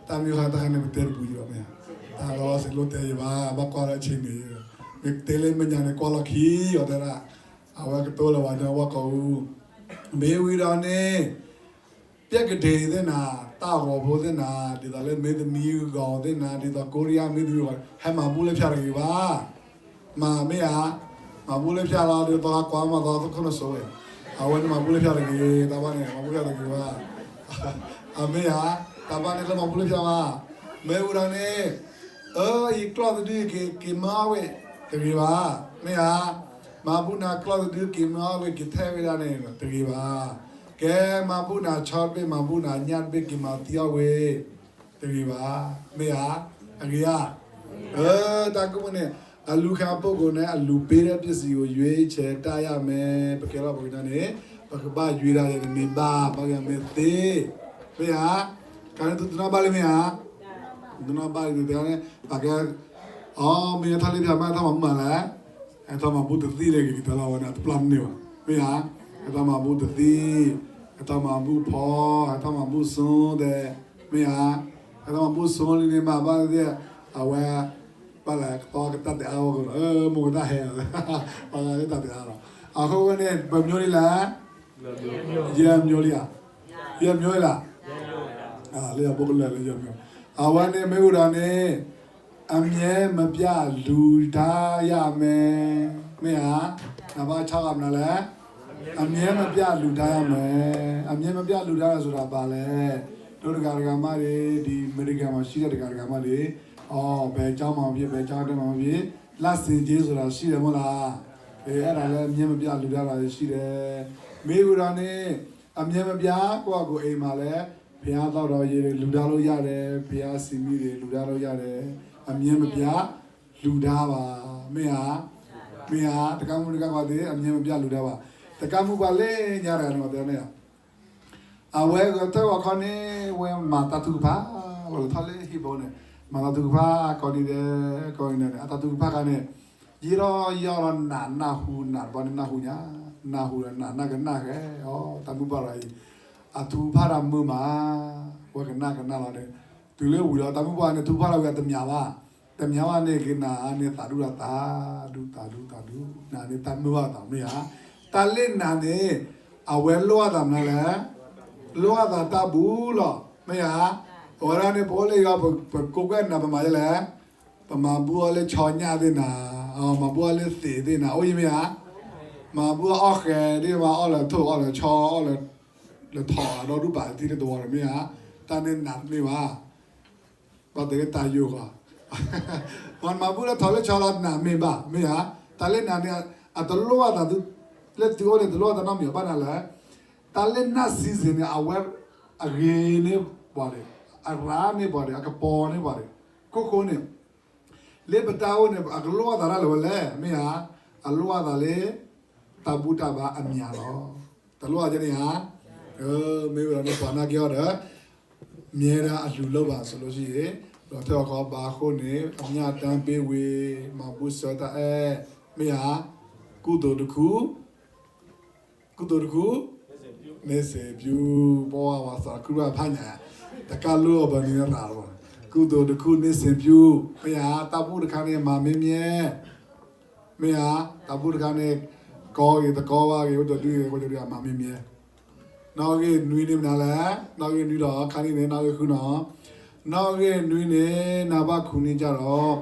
တၢ်မ့ၢ်ဟါတခါန့ၣ် ပတဲတပူၤယံၤဘၣ်မ့ၢ်ဧါ, တၢ်လီၤစ့ၢ်လိၣ်တဲယံၤဘၣ်, ဘၣ်ကွၢ်လၢအဆ့ၣ်န့ၣ်, မ့ၢ်တဲလၢမဲာ်ညါန့ၣ် ကွၢ်လီၤခံအီၤတဲဒၣ်, အဝဲကတိၤလၢပှၤကညီဝၣ်ကီၢ်အူ, မ့ၢ်ဝံၤဒီးန့ၣ် ပျဲကဒ့သ့ၣ်နၤ, တၢ်ဂီၤဖိသ့ၣ်နၤ, ဒ်သိးလၢမ့ၢ်သမံဂီၤသ့ၣ်နၤ, ဒ်သိးကိရံယါမ့ၢ်သမံဂီၤ, ဟဲမၤဘူၣ်လၢဖၠါတဂ့ၤဘၣ်, မ့ၢ်ဧါ, မၤဘူၣ်လၢဖၠါလီၤ, ဒ်သိးကွၢ်မၤသီခိၣ်နစိဝဲ, အဝဲန့ၣ်မၤဘူၣ်လၢဖၠါတဂ့ၤ, တၢ်ဘၣ်န့ၣ် မၤဘူၣ်ဖၠါတဂ့ၤဘၣ်, အမ့ၢ်ဧါ, တၢ်ဘၣ်န့ၣ်လၢမၤဘူၣ်လၢဖၠါဘၣ်, မ့ၢ်ဝံၤဒီးန့ၣ်, အၢ ယကျီၢ်တဒု က့ၤမၤအီၣ်ဝဲ, တဂ့ၤဘၣ်, မ့ၢ်ဧါ, မၤဘူၣ်နၤကျီၢ်တဒု က့ၤမၤအီၣ်ဝဲ က့ၤထဲးဝဲဒၣ်န့ၣ် တဂ့ၤဘၣ်, ကဲ မၤဘူၣ်နၤဆီတဘ့ၣ် မၤဘူၣ်နၤညၣ်တဘ့ၣ် က့ၤမၤသံအီၣ်ဝဲ, တဂ့ၤဘၣ်, မ့ၢ်ဧါ, အဂ့ၤဧါ, အၢ တၢ်ကူၣ်မ့ၢ်န့ၣ်, အလူခံပုဂ္ဂိုလ်နဲ့ အလူပေးတဲ့ပစ္စည်းကို ရွေးချယ်တတ်ရမယ်, ပကဲထီၣ်ပှၤကညီန့ၣ်, ပကဘၣ်ရွေးတၢ်န့ၣ် မ့ၢ်ဘၣ် ဘၣ်ကမ့ၢ်သ့, မ့ၢ်ဧါ, ကန့ၣ်သုတနီၣ်ဘၣ်လံမ့ၢ်ဧါ, သုတနီၣ်ဘၣ်လံန့ၣ် ပကဲ အီ မ့ၢ်ဟဲထီၣ်လၢဖၠါမး ဟဲထီၣ်မၤဘူၣ်မးလဲၣ်, ဟဲထီၣ်မၤဘူၣ်တသံၣ်လၢကကတၢၢ်လီၤဝဲန့ၣ် အတပျၢ်မ့ၢ်န့ၢ်ဘၣ်, မ့ၢ်ဧါ, ဟဲထီၣ်မၤဘူၣ်တသံၣ်, ဟဲထီၣ်မၤဘူၣ်စိသဲး, မ့ၢ်ဧါ, အတၢ်မၤဘူၣ်ဆိလံန့ၣ် မၤဘၣ်သ့ၣ် အဝဲ ဘၣ်လဲၣ်ကသီကတၢ်တဲအါအီၤကဒီး မိၢ်ကတၢ်ဟဲ ပှၤဂၤလၢတၢ်တဲအါလီၤ. အဃိဝဲန့ၣ် ပမျိုးလံလဲၣ် ယဲၢ်မျိုးလံဧါ, ယဲၢ်မျိုးလံလၢ လၢယဘိကလၢာ်လၢယဲၢ်မျိုး, အဝဲန့ၣ်မ့ၢ်ဝံၤဒီးန့ၣ် အမြဲမပြတ်လူဒါရမယ်, မ့ၢ်ဧါ, နဘၣ်ဆါဂၤမနုၤလဲၣ်, အမြဲမပြတ်လူဒါရမယ်, အမြဲမပြတ်လူဒါရမယ်ဆိုတာဘာလဲ, ဒိတဂၤတဂၤမးန့ၣ် ဒီးအမဲရကၤမှာရှိတဲ့တဂၤတဂၤမးန့ၣ် อ๋อ ဘယ်ကျောင်းမှာဖြစ်ဖြစ် ဘယ်ကျောင်းတက်မှာဖြစ်ဖြစ် လမ်းစဉ်ကြီးဆိုတာရှိတယ်မဟုတ်လား, အဲဒါလည်းအမြဲမပြတ်လူဒါရတာရှိတယ်, မ့ၢ်ဝံၤဒီးန့ၣ် အမြဲမပြတ် ကိုယ့်အကိုအိမ်မှာလည်း ဘုရားသောက်တော်ရေတွေ လူဒါလို့ရတယ်, ဘုရားစည်မီးတွေ လူဒါလို့ရတယ်, အမြဲမပြတ် လူဒါပါ, မ့ၢ်ဧါ, မ့ၢ်ဧါ, တကးမူတကးခွါသ့ၣ် အမြဲမပြတ်လူဒါပါ, တကးမူပှၤလဲၣ်ညါတဂၤန့ၣ် ပှၤတဲန့ၣ်ဧါ, အဝဲဂဲၤထၢၣ်ဝဲခီန့ၣ် ဝဲမၤတၢ်ထုကဖၣ် ဝဲလဲၤထီၣ်လၢဟံၣ်ဘိန့ၣ် မၤတၢ်ထုကဖၣ် ကိးနံၤဒဲး ကိးနံၤဒဲးန့ၣ် အတၢ်ထုကဖၣ်ခါန့ၣ် ယံာ်ထီၣ်ယံာ်ထီၣ်ဒီးနး နၢ်ဟူနး တဘျီန့ၣ်နၢ်ဟူညါ, နၢ်ဟူဒီးနးနၢ်ကနၣ်ဃဲၤအီၤ တၢ်မုၢ်ပှၢ်လီၤအံၤ, အထုကဖၣ်တၢ်မုာ်မး, ဝဲကနၣ်ကနၣ်လီၤန့ၣ်, တုၤလၢဝံၤဒီးတၢ်မုၢ်ပှၢ်န့ၣ် ထုကဖၣ်လီၤဝံၤအတမၠးဘၣ်, တမၠးဘၣ်န့ၣ် ကနၣ်န့ၣ်သးဒူၣ်ဒီးသးဒူၣ် သးဒူၣ် သးဒူၣ် နးန့ၣ်တၢ်မုၢ်ဘၣ်သးမ့ၢ်ဧါ, တၢ်လ့ၣ်နးန့ၣ် အဝဲလိၣ်ဘၣ်သးမနုၤလဲၣ်, လိၣ်ဘၣ်သးတၢ်ဘူးလီၤ မ့ၢ်ဧါ, အဝဲဒၣ်န့ၣ် ပအိၣ်လၢယွၤ ပကိးကွဲၢ်နး ပမၤဒ်လဲၣ်, ပမၤဘူၣ်အီၤလၢဆီညၣ်သ့ၣ်နၤ, မၤဘူၣ်အီၤလၢသ့ၣ်သ့ၣ်နၤ အိၣ်ယံၤမ့ၢ်ဧါ, မၤဘူၣ်အီၤအီၣ်ဃဲၤဒ်မး အီၣ်လၢထိၣ်အီၣ်လၢဆီ အီၣ်လၢ လၢထိၣ်အဒီဒူၣ်ပာ်ထံလၢတဝီဒီးမ့ၢ်ဧါ, တၢ်န့ၣ်နးတမ့ၢ်ဘၣ်, ဘၣ်တဲလၢတၢ်ယိာ်ဃီ, မၤမၤဘူၣ်လၢထိၣ်လၢဆီလီၤနးမ့ၢ်ဘၣ် မ့ၢ်ဧါ, တၢ်လ့ၣ်နးန့ၣ် အတလိၣ်ဘၣ်သးသု, လၢသုအိၣ်န့ၣ် တလိၣ်ဘၣ်သးနီတမံၤဘၣ်နၤလဲၣ်, တၢ်လ့ၣ်နးစံစ့ၣ်န့ၣ် အဝဲ အဂ့ၤန့ၢ်ပှၤန့ၣ်, အရၤန့ၢ်ပှၤန့ၣ်, အကပီၤန့ၢ်ပှၤန့ၣ်, ခိၣ်ဃိန့ၣ် လၢပတၢ်အိၣ်န့ၣ် အကလိၣ်ဘၣ်သးဒၣ်လဲာ်ဝဲလဲၣ်, မ့ၢ်ဧါ, အလိၣ်ဘၣ်သးလၢ တၢ်ဘူၣ်တၢ်ဘါအမံၤလီၤ, တလိၣ်ဘၣ်ကဲန့ၣ်ဧါ, မ့ၢ်ဝဲဒီးန့ၣ် ပှၤနာ်က့ၤအီၤဒီး မြဲတမ်းအလှူလုပ်ပါဆိုလို့ရှိရင်, ဒီးထဲအခီဘၣ်အဃိန့ၣ် အမျှတမ်းပေးဝေ, မၤဘူၣ်ဆၢတၢ်အဲၣ်, မ့ၢ်ဧါ, ကုသိုလ်တစ်ခု ကုသိုလ်တစ်ခု နှစ်ဆံပြူ, ပဝဲဝဲစးခုဘၣ်ဖးညါ, တကးလိအီၤဘၣ်န့ၣ်ရၤလီၤ, ကုသိုလ်တစ်ခု နှစ်ဆံပြူ, မ့ၢ်ဧါ, တၢ်ဘူၣ်တခါန့ၣ် မၤမ့ၢ်မြဲ, မ့ၢ်ဧါ, တၢ်ဘူၣ်တခါန့ၣ် ကီဂ့ၤတကီဘၣ်ဂ့ၤ အိၣ်တဒုဂ့ၤ အိၣ်တဒုဂ့ၤ မၤမ့ၢ်မြဲ, နီၣ်ဂံၢ်နွံန့ၣ်မနုၤလဲၣ်, နီၣ်ဂံၢ်နွံဒီး ခါန့ၣ်န့ၣ် နီၣ်ဂံၢ်ဃုနီၤ, နီၣ်ဂံၢ်နွံန့ၣ် နဘၣ်ခူၣ်န့ၢ်ကဒီး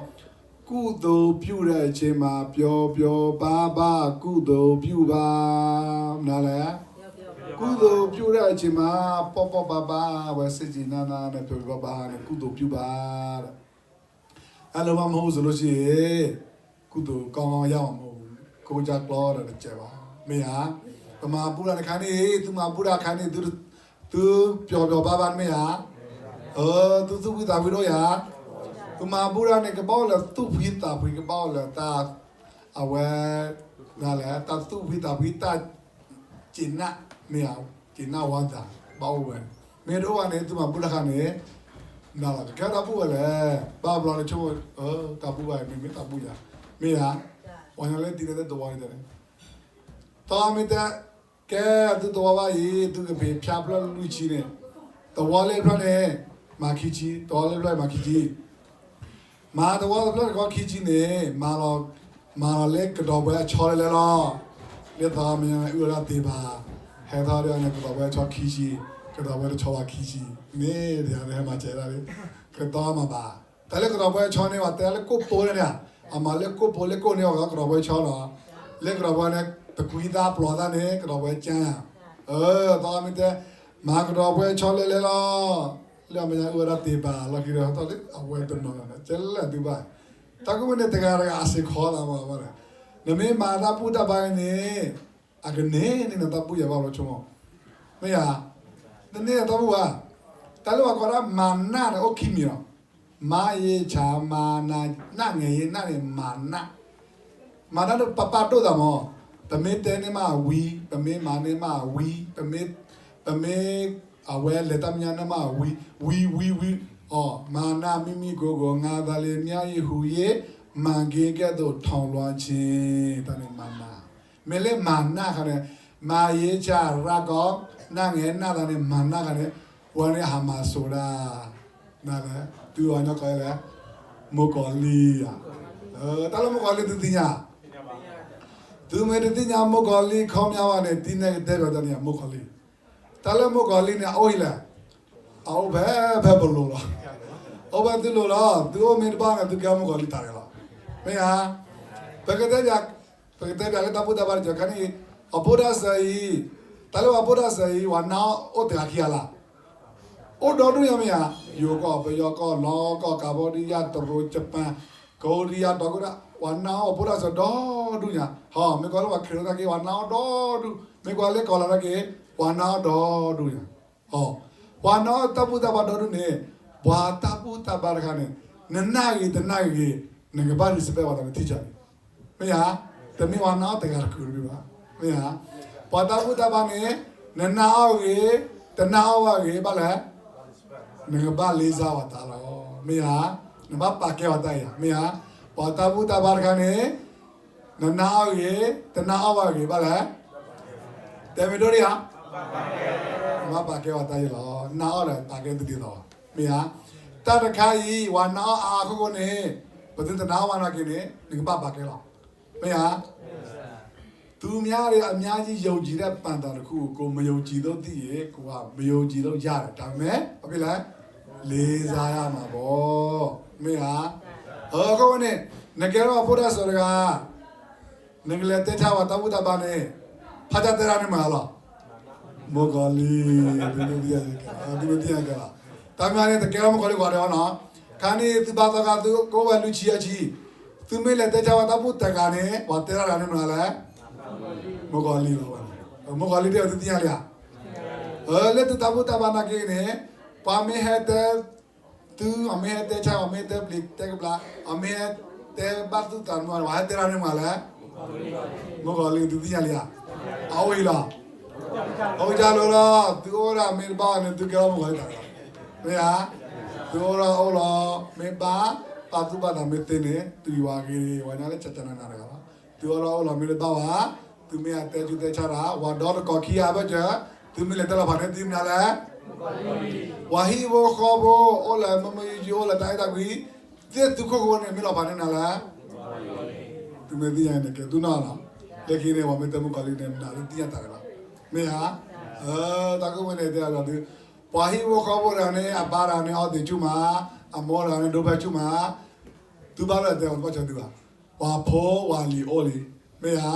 ကုသိုလ်ပြုတဲ့အချိန်မှာ ပျော်ပျော်ပါးပါး ကုသိုလ်ပြုပါ, မနုၤလဲၣ်, ကုသိုလ်ပြုတဲ့အချိန်မှာ ပေါ့ပေါ့ပါးပါး ဝဲစ့ၢ်ကီးနၤနၤန့ၣ် ပျော်ပျော်ပါးပါးန့ၣ် ကုသိုလ်ပြုပါ, အဲလိုမှမဟုတ်ဆိုလို့ရှိရင် ကုသိုလ်ကောင်းကောင်းရမှာမဟုတ်ဘူး, ကိုယ်ကြိုက်ကျိုးတော့တစ်ကြိုက်ပါ, မ့ၢ်ဧါ, ပမၤဘူၣ်တၢ်တခါန့ၣ် သုမၤဘူၣ်တၢ်တခါန့ၣ် သု သုပျော်ပျော်ပါးပါးမ့ၢ်ဧါ, သုသူၣ်ဖှံသးဖှံတအိၣ်ဧါ, ပမၤဘူၣ်တၢ်န့ၣ် ကဘၣ်အိၣ်လၢသူၣ်ဖှံသးဖှံ ကဘၣ်အိၣ်လၢတၢ် အဝဲ နလဲၣ် တၢ်သူၣ်ဖှံသးဖှံ တၢ် ကျေနပ် မ့ၢ်ဧါ, ကျေနပ်ဝမ်းသာ ဘၣ်အိၣ်ဝဲ, မ့ၢ်တအိၣ်ဘၣ်န့ၣ် သုမၤဘူၣ်တၢ်တခါန့ၣ် နလီၤ ကကဲတၢ်ဘူၣ်ဝဲလဲၣ်, ဘၣ်ဘျီန့ၣ်ဆိကမိၣ် တၢ်ဘူၣ်ဘၣ် မ့မ့ၢ်တၢ်ဘူၣ်ယၤ, မ့ၢ်ဧါ, ပှၤညီလၢတံၤန့ၣ်သဝီန့ၣ် သီမ့ၢ်တဲ ကဲ သုသဝီဘၣ်အံၤ သုကဖံးဖျါဖျၢၣ်လွံၢ်ဆံန့ၣ်, သဝီလၢဖျၢၣ်န့ၣ် မၤခံဆံ, သဝီလၢဖျၢၣ်မၤခံဆံ, မၤသဝီတဖျၢၣ်တခီခံဆံန့ၣ် မၤလီၤ, မၤလီၤလၢကဒီးပှဲၤအဆီလဲၤလဲၤလီၤ, လၢသီမ့ၢ်အုၣ်ဝဲဒၣ်သ့ၣ်ဘၣ်, ဟဲထီၣ်ဒ်န့ၣ် ကဒီးပှဲၤအဆီခံဆံ, ကဒီးပှဲၤတဆီဘၣ်ခံဆံ, န့ၣ်ဒ်န့ၣ်ဟဲမၤစၢၤဒၣ်လံ, ကဒီးမၤဘၣ်, တၢ်လၢကဒီးပှဲၤအဆီန့ၣ် ပှၤတဲလၢကိၣ်ပိန့ၣ်, အမၤလၢကိၣ်ပိလၢကိၣ်န့ၣ် အကဒီးပှဲၤဆီလီၤ, လၢကဒီးပှဲၤန့ၣ် တကွံသးပျီသးန့ၣ် ကဒီးပှဲၤကၠၢ်ယၤ, အၢ သီမ့ၢ်တဲ မၤကဒီးပှဲၤဆီလဲၤလဲၤလီၤ, လၢအမဲာ်ညါအုၣ်ဝဲဒၣ်သ့ၣ်ဘၣ် လီၢ်ခံဒီး ဟဲထီၣ်လၢအဝဲတနီၤနီၤ ကဲလဲၣ်သုဘၣ်, တၢ်ကူၣ်မ့ၢ်န့ၣ် တဂၤတဂၤအစ့ၢ်ကီးသးမၤဘၣ်, နမ့ၢ်မၤတၢ်ဘူၣ်တၢ်ဘါန့ၣ် အကန့ၢ်န့ၢ်နတၢ်ဘူၣ်ယၤဘၣ်ဘျီဆိကမိၣ်, မ့ၢ်ဧါ, နန့ၢ်နတၢ်ဘူၣ်ဘၣ်, တၢ်လၢပှၤကိးဒၣ်မၤနးန့ၣ် အိၣ်ခံမံၤလီၤ, မၤယ့ဆၣ် မၤနး နးငဲၤယ့နးန့ၣ် မၤနး မၤတၢ်ဒ်ပပၢ်ဒိၣ်သးမး, ပမ့ၢ်တဲန့ၢ်မးဝံၤ, ပမ့ၢ်မၤန့ၢ်မးဝံၤ, ပမ့ၢ်, ပမ့ၢ်, အဝဲလဲၤတၢ်မဲာ်ညါန့ၢ်မးဝံၤ, ဝံၤ ဝံၤ ဝံၤ, အီၤ မၤနး မံမံကိကိ ငါသာလျှင် မျက်ရည်ဟူ၍ မှန်ကင်းကဲ့သို့ ထောင်လွှမ်းခြင်း တၢ်န့ၣ်မၤနး, မ့ၢ်လၢမၤနးခါန့ၣ်, မၤယ့ဆၣ်ရၢ်ကီ နးငဲၤနးသးန့ၣ် မၤနးခါန့ၣ်, ပှၤန့ၣ်ဟးမၤစိၤဒၣ် နလဲၣ်, တုၤအီၤညီကီးလဲၣ်, မိၢ်ကီၤလံၢ်ဧါ. တၢ်လၢမိၢ်ကီၤလံၢ်သုသ့ၣ်ညါ, သုမ့ၢ်တသ့ၣ်ညါမိၢ်ကီၤလံၢ်ခီပညီဘၣ်န့ၣ် တံၤနဲၣ်ကတဲဘၣ်တၢ်န့ၣ် မိၢ်ကီၤလံၢ်, တၢ်လၢမိၢ်ကီၤလံၢ်န့ၣ် အအိၣ်ဟံၣ်လဲၣ်, အအိၣ်ဖဲ ဖဲပလိၤလီၤ. အိၣ်ဖဲသုလိၤလီၤ. သုအိၣ်မ့ၢ်တဘၣ်န့ၣ် သုကဲမိၢ်ကီၤလံၢ်တၢ်ရဲၣ်လီၤ. မ့ၢ်ဧါ. ပကတဲပၠး, ပကတဲပၠးလၢတၢ်ဘူၣ်တၢ်ဘါတကၢၢ်ခါန့ၣ်, ပှၤဖိဒၣ်စၢၤအံၤ, တၢ်လၢပှၤဖိဒၣ်စၢၤအံၤ ပှၤနာ်အီၤအိၣ်တဂၤခံဂၤလၢ်, အိၣ်ဒီဒူၣ်ညါမ့ၢ်ဧါ. ယိၤကီၢ် ပယီၤကီၢ် လီကီၢ် ကၤဘီဒံယါ တရူး ယပၣ် ကီဒံယါ တီၤကီၢ်ဒၣ် ပှၤနာ်အီၤဖိဒၣ်စၢၤဒီဒူၣ်ညါ. ဟီ မ့ၢ်ကွၢ်လၢပှၤခရံာ်ဖိသနာ်က့ ပှၤနာ်အီၤဒီဒူၣ်, မ့ၢ်ကွၢ်လၢကီၢ်လၤသနာ်က့ ပှၤနာ်အီၤဒီဒူၣ်ညါ. ဟီ, ပှၤနာ်အီၤတၢ်ဘူၣ်တၢ်ဘါဒီဒူၣ်န့ၣ်, ပှၤတၢ်ဘူၣ်တၢ်ဘါတခါန့ၣ်, နနာ်ဂ့ၤတနာ်ဂ့ၤ, နကဘၣ် respect ပှၤတၢ်မ့ၢ်ထံၣ်ကၢန့ၣ်, မ့ၢ်ဧါ. တမ့ၢ်ပှၤနာ်အီၤတဂၤတကုာ်တမ့ၢ်ဘၣ်, မ့ၢ်ဧါ. ပှၤတၢ်ဘူၣ်တၢ်ဘါန့ၣ်, နနာ်အီၤဂ့ၤ, တနာ်အီၤဘၣ်ဂ့ၤ ဘၣ်လဲၣ်, နကဘၣ်လ့စၢ်ဝဲတၢ်လီၤ, မ့ၢ်ဧါ. နဘၣ်ပာ်ကဲဝဲတၢ်အံၤ, မ့ၢ်ဧါ. ပှၤတၢ်ဘူၣ်တၢ်ဘါတခါန့ၣ်, နနာ်အီၤဂ့ၤ, တနာ်အီၤဘၣ်ဂ့ၤ ဘၣ်လဲၣ်, တဲမ့ၢ်ဒိၣ်ဒံဧါ, နဘၣ်ပာ်ကဲဝဲတၢ်အံၤလီၤ. နာ်အီၤဒီးပာ်ကဲသုဒ်သိး, မ့ၢ်ဧါ. တၢ်တခါအံၤ ပှၤနာ်အီၤအါအဃိန့ၣ်, ပသုတနာ်အီၤဘၣ်သနာ်က့န့ၣ် နကဘၣ်ပာ်ကဲလီၤ, မ့ၢ်ဧါ. သူများတွေ အများကြီး ယုံကြည်တဲ့ ပန်သင်တစ်ခုကို မယုံကြည်လို့ သိရင် ကိုယ်က မယုံကြည်လို့ ရတယ်, ဒါပေမဲ့ ဘာဖြစ်လဲ, လေးစားရမှာပေါ့, မ့ၢ်ဧါ. အဃိန့ၣ်, နကဲထီၣ်ဖိဒၣ်စၢၤတဂၤ, နကလဲၤတဲဆါပှၤတၢ်ဘူၣ်တၢ်ဘါန့ၣ်, ဖးတၢ်တဲတၢ်န့ၣ်မၤလီၤ, မိၢ်ကီၤလံၢ်, သုမ့ၢ်သ့ၣ်ညါကဲလီၤ, တၢ်မၤန့ၣ် တကဲထီၣ်မိၢ်ကီၤလံၢ်ကွၢ်ဒီးနီၤ, ခါန့ၣ် သုဘါသီခါ သုကအိၣ်ဝဲလွံၢ်ဆံယဲၢ်ဆံ, သုမ့ၢ်လဲၤတဲဆါပှၤတၢ်ဘူၣ်တဂၤန့ၣ် ပှၤတဲတၢ်တဂၤန့ၣ်မၤလဲၣ်, မိၢ်ကီၤလံၢ်လီၤ, မိၢ်ကီၤလံၢ်တဲအီၤ သုသ့ၣ်ညါလံဧါ. လၢသုတၢ်ဘူၣ်တၢ်ဘါသနာ်က့န့ၣ်, ပှၤမ့ၢ်ဟဲတဲ, သု အမ့ၢ်ဟဲတဲဆါ အမ့ၢ်ဟဲတဲပျံၤတဲကဘျါ, အမ့ၢ်ဟဲတဲဘၣ်သုသးမုာ် ပှၤဟဲတဲတၢ်န့ၣ်မၤလဲၣ်, မိၢ်ကီၤလံၢ် သုသ့ၣ်ညါလံဧါ. အအိၣ်အံၤလီၤ, အိၣ်ကၢ်လီၤလီၤ, သုအိၣ်ဒၣ်မ့ၢ်တဘၣ်န့ၣ် သုကဲထီၣ်မိၢ်ကီၤလံၢ်တၢ်လီၤ, မ့ၢ်ဧါ. သုအိၣ်ဒၣ်အိၣ်လီၤ, မ့ၢ်ဘၣ်, ပာ်သူၣ်ပာ်သးမ့ၢ်သ့န့ၣ် သုယွၤဂ့ၤ, ပှၤညါလၢကကနနၤတဂၤလီၤ. သုအိၣ်ဒၣ်အိၣ်လီၤမ့ၢ်တဘၣ်ဘၣ်, သုမ့ၢ်အတဲဆူတဲဆါတၢ် ပှၤဒီတကီၢ်ခံဂၤဘၢၣ်စၢၤ, သုမ့ၢ်လဲၤတဲလီၤဖးန့ၣ် သုမနုၤလဲၣ်, ပှၤဟံၣ်ဖိဃီဖိ အိၣ်လၢမုာ်မုာ်ယိယိ အိၣ်လၢတၢ်အဲၣ်တၢ်ကွံ, သ့ၣ်သုခိၣ်ဃိန့ၣ် မ့ၢ်လီၤဖးန့ၣ်မနုၤလဲၣ်, သုမ့ၢ်သ့ၣ်ညါန့ၣ် ကဲသုနီၢ်လီၤ. လၢခံန့ၣ် ပှၤမ့ၢ်တဲမိၢ်ကီၤလံၢ်န့ၣ် မနုၤလၢသ့ၣ်ညါတၢ်န့ၣ်လီၤ, မ့ၢ်ဧါ. တၢ်ခိၣ်ဝဲန့ၣ်တဲအီၤဒီးသု, ပှၤဟံၣ်ဖိဃီဖိတဂၤန့ၣ် အပၢ်တဂၤန့ၣ် အီသံးဆူၣ်မး, အမိၢ်တဂၤန့ၣ် ဒိဖဲဆူၣ်မး, သုဘၣ်လၢအတဲအီၤ တဘၣ်ဆၢသုဘၣ်. ပှၤဖိဝၤလံၤအိၣ်လံ, မ့ၢ်ဧါ.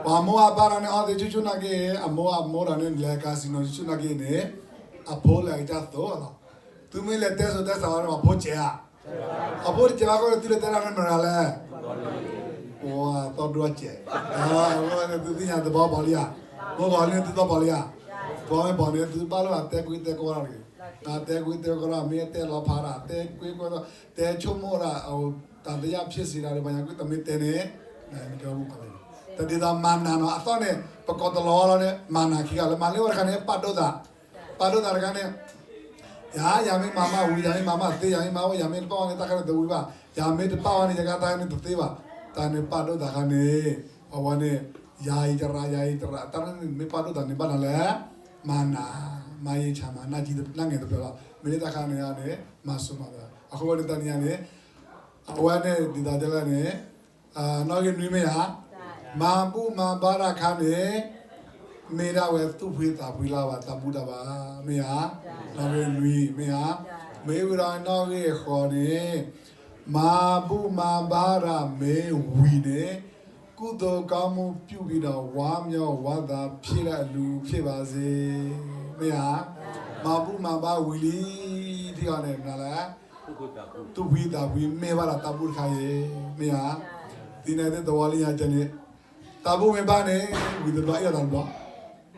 ပှၤမိၢ်အပၢ်တဂၤန့ၣ် အီသံးဆူၣ်ဆူၣ်နာ်က့, အမိၢ်အမိၢ်တဂၤန့ၣ် လဲၤကၤစံနိၤဆူၣ်ဆူၣ်နာ်က့န့ၣ်, အဖိလဲၤကစၢ်သိးလီၤ. သုမ့ၢ်လဲၤတဲစိၤတဲစးဝဲန့ၣ် ပှၤဖိစဲးဧါ, အဖိတစဲးဘၣ်အဃိန့ၣ် သုလဲၤတဲတၢ်န့ၣ်မနုၤလဲၣ်, ပှၤသီဒိၣ်စဲး, အဃိန့ၣ် သုသ့ၣ်ညါတဘျီပီၤလံဧါ, မိၢ်ကီၤလံၢ်န့ၣ်သုသီပီၤလံဧါ. ပှၤမ့ၢ်ပီၤန့ၣ် သုဘၣ်လိာ်သးတဲကွံတဲကီတၢ်တဂ့ၤ, နတဲကွံတဲကီတၢ် မ့ၢ်တဲလီၤဖးတၢ် တဲကွံကွံ တဲဆိကမိၣ်တၢ် တၢ်သ့ၣ်ညါဖျ့စံးတၢ်ဒီး ပှၤညါကွံတမ့ၢ်တဲန့ၣ်, တဒ်သိးမၤနးနီၤ အသီၣ်န့ၣ် ပကိးတလီၤလီၤန့ၣ် မၤနးခံဂၤလၢ မၤလၢဝဲတခါန့ၣ် ပာ်ဒိၣ်သး, ပာ်ဒိၣ်သးတခါန့ၣ်, ယၤ ယၤမ့ၢ်မၤမးဝံၤ ယၤမ့ၢ်မၤမးသ့ ယၤမ့ၢ်မၤဝဲ ယၤမ့ၢ်တပာ်ဝဲန့ၣ် တၢ်ခါန့ၣ်တဝံၤဘၣ်, ယၤမ့ၢ်တပာ်ဝဲန့ၣ် ယကတၢ်န့ၣ်တသ့ဘၣ်, တၢ်န့ၣ်ပာ်ဒိၣ်သးခါန့ၣ်, အဝဲန့ၣ်, ယၤအံၤတရး ယၤအံၤတရး တၢ်န့ၣ် မ့ၢ်ပာ်ဒိၣ်သးန့ၣ်ဘၣ်နၤလဲၣ်, မၤနး, မၤယံာ်ဆၣ်မး နၢ်ကံနၢ်ငဲၤတဖျၢၣ်လီၤ, မ့ၢ်လၢတၢ်ခါန့ၣ်န့ၣ် မၤစိၤမၤသး အဃိဝဲန့ၣ်တနံၤညါန့ၣ်, အဝဲန့ၣ်ဒ်သိးတဲလၢန့ၣ်, နီၣ်ဂံၢ်နွံမ့ၢ်ဧါ, မၤဘူၣ်မၤဘါတၢ်ခါန့ၣ်, မ့ၢ်ဒၣ်ဝဲသူၣ်ဖှံသးဖှံလၢပှၤတၢ်ဘူၣ်တၢ်ဘါ, မ့ၢ်ဧါ, နီၣ်ဂံၢ်နွံမ့ၢ်ဧါ, မ့ၢ်ဝံၤဒီးနီၣ်ဂံၢ်ဃိးန့ၣ်, မၤဘူၣ်မၤဘါတၢ်မ့ၢ်ဝံၤန့ၣ်, ကုသိုလ်ကောင်းမှုပြုပြီးတော့ ဝမ်းမြောက်ဝမ်းသာဖြစ်တဲ့အလူဖြစ်ပါစေ, မ့ၢ်ဧါ, မၤဘူၣ်မၤဘါဝံၤလံ, ထံၣ်အီၤန့ၣ် မနုၤလဲၣ် သူၣ်ဖှံသးဖှံမ့ၢ်ဘၣ်ဒီးတၢ်ဘူၣ်တခါအံၤ, မ့ၢ်ဧါ, ဒ်န့ၣ်သ့ၣ်တဝီလၢညါကဲန့ၣ်, တၢ်ဘူၣ်မ့ၢ်ဘၣ်န့ၣ်, ဝံၤတဘျီအ့ၣ်လိာ်သးတဘျီ,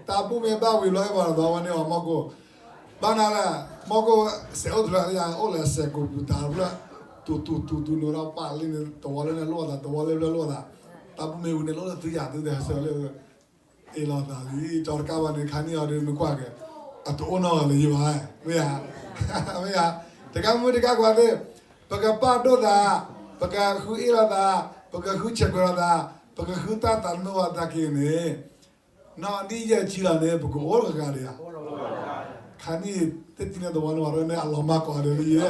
တၢ်ဘူၣ်မ့ၢ်ဘၣ်ဝံၤဘျီအ့ၣ်လိာ်သးတဘျီ ဝဲန့ၣ်အီၤမီၢ်ကိၢ်, ဘၣ်နၤလဲၣ်, မီၢ်ကိၢ်စဲးအိၣ်တဖျၢၣ်လၢယအိၣ်လၢစဲးကိးပူၤတၢ်တဖျၢၣ်, တူၢ်တူၢ်တူၢ်တူၢ်န့ၣ်ဒီးပာ်လံန့ၣ် တဝီလၢန့ၣ်လိၣ်သး တဝီလၢဖျၢၣ်လိၣ်သး, တၢ်ဘူၣ်မ့ၢ်ဝံၤန့ၣ်လိၣ်လၢသုယၤသုတဲဆၢလၢ အ့ၣ်လိာ်သးလံ ကၠီတကးဘၣ်န့ၣ် ခါနံၣ်အီၤဒီးမ့ၢ်ကွၢ်က့ၤ, အတအိၣ်နီတဂၤလၢၤယံၤဘၣ်, မ့ၢ်ဧါ, မ့ၢ်ဧါ, တကးမုၢ်တကးကွၢ်သ့ၣ်, ပကပာ်ဒိၣ်သး, ပကဃုအ့ၣ်လိာ်သး, ပကဃုဆဲးကွဲးလိာ်သး, ပကဃုတၢ်သးတမုာ်ဘၣ်သနာ်က့န့ၣ်, နီၣ်ဒံၣ်ယဲၢ်ဆံလီၤန့ၣ် ပကအိၣ်တဂၤဒံးဧါ, ခါနံၣ် သ့ၣ်တံၢ်န့ၣ်သဝီန့ၣ် ပှၤရဲန့ၣ်အလီၤမၢ်ကွၢ်ဒီးလံယဲ,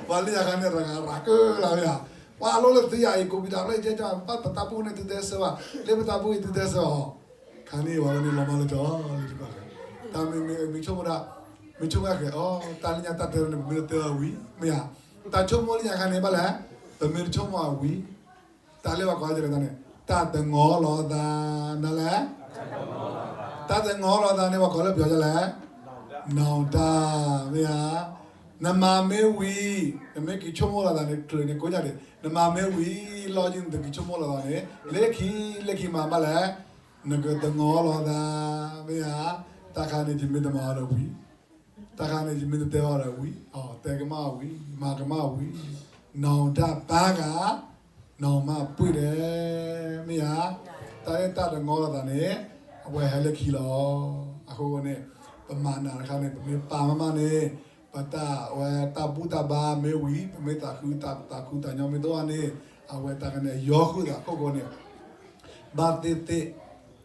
ပှၤလၢညါခါန့ၣ် ရဂၤရၤကၢလီၤမ့ၢ်ဧါ, ပှၤအလိၣ်လၢသုယၤအံၤ ကိးပံတၢ်ဖျၢၣ်ကဲကၢ် ဘၣ်ပတၢ်ဘူၣ်န့ၣ်သုတဲစၢၤဘၣ်, လၢပတၢ်ဘူၣ်အံၤသုတဲစၢၤအီၤ, ခါန့ၣ်ပှၤရဲန့ၣ်လီၤမၢ်လၢကၠီလံတကီၢ်, တၢ်မ့ၢ်မ့ၢ်မ့ၢ်ဆိကမိၣ်ဒၣ်, မ့ၢ်ဆိကမိၣ်ဒၣ်ဃဲၤအီၤ တၢ်လၢညါတၢ်တဲဝဲန့ၣ် ပမ့ၢ်တတဲအီၤဝံၤ မ့ၢ်ဧါ, တၢ်ဆိကမိၣ်လၢညါခါန့ၣ်ဘၣ်လဲၣ်, ပမ့ၢ်တဆိကမိၣ်အီၤဝံၤ တၢ်လၢပှၤကိးဒ်လဲၣ်န့ၣ် တၢ်တငီၤလီၤသး, နလဲၣ်, တၢ်တငီၤလီၤသးန့ၣ် ပှၤကိးလၢပယီၤဒ်လဲၣ်, နောင်တ, မ့ၢ်ဧါ, နမၤမ့ၢ်ဝံၤ, နမ့ၢ်က့ၤဆိကမိၣ်လီၤသးန့ၣ် ချုးန့ၣ်ကိးညါဒံး, နမၤမ့ၢ်ဝံၤ လီၢ်ယုၢ်နတက့ၤဆိကမိၣ်လီၤသးန့ၣ် လၢခံ လၢခံမၤဘၣ်လဲၣ်, နကတငီၤလီၤသး, မ့ၢ်ဧါ, တၢ်ခါန့ၣ် ယမ့ၢ်တမၤအီၤဒီးဝံၤ တၢ်ခါန့ၣ် ယမ့ၢ်တတဲဘၣ်ဒီးဝံၤ, တဲကမၣ်ဝံၤ, မၤကမၣ်ဝံၤ, နောင်တပါက, နောင်မှပွင့်တယ်, မ့ၢ်ဧါ, တၢ်လၢတၢ်တငီၤလီၤသးန့ၣ် အဝဲဟဲလၢခံလီၤ, အဃိန့ၣ် ပမၤနၤတခါန့ၣ် ပမ့ၢ်ပာ်မးမးန့ၣ် ပတၢ်ဝဲတၢ်ဘူၣ်တၢ်ဘါမ့ၢ်ဝံၤ ပမ့ၢ်သးဃုတၢ်သးခုတၢ်ညီမ့ၢ်တအိၣ်ဘၣ်န့ၣ် အဝဲတၢ်ခါန့ၣ် ယီၤဃုာ်သးအခိၣ်ဃိန့ၣ် ဘၣ်သ့ၣ်သ့ၣ်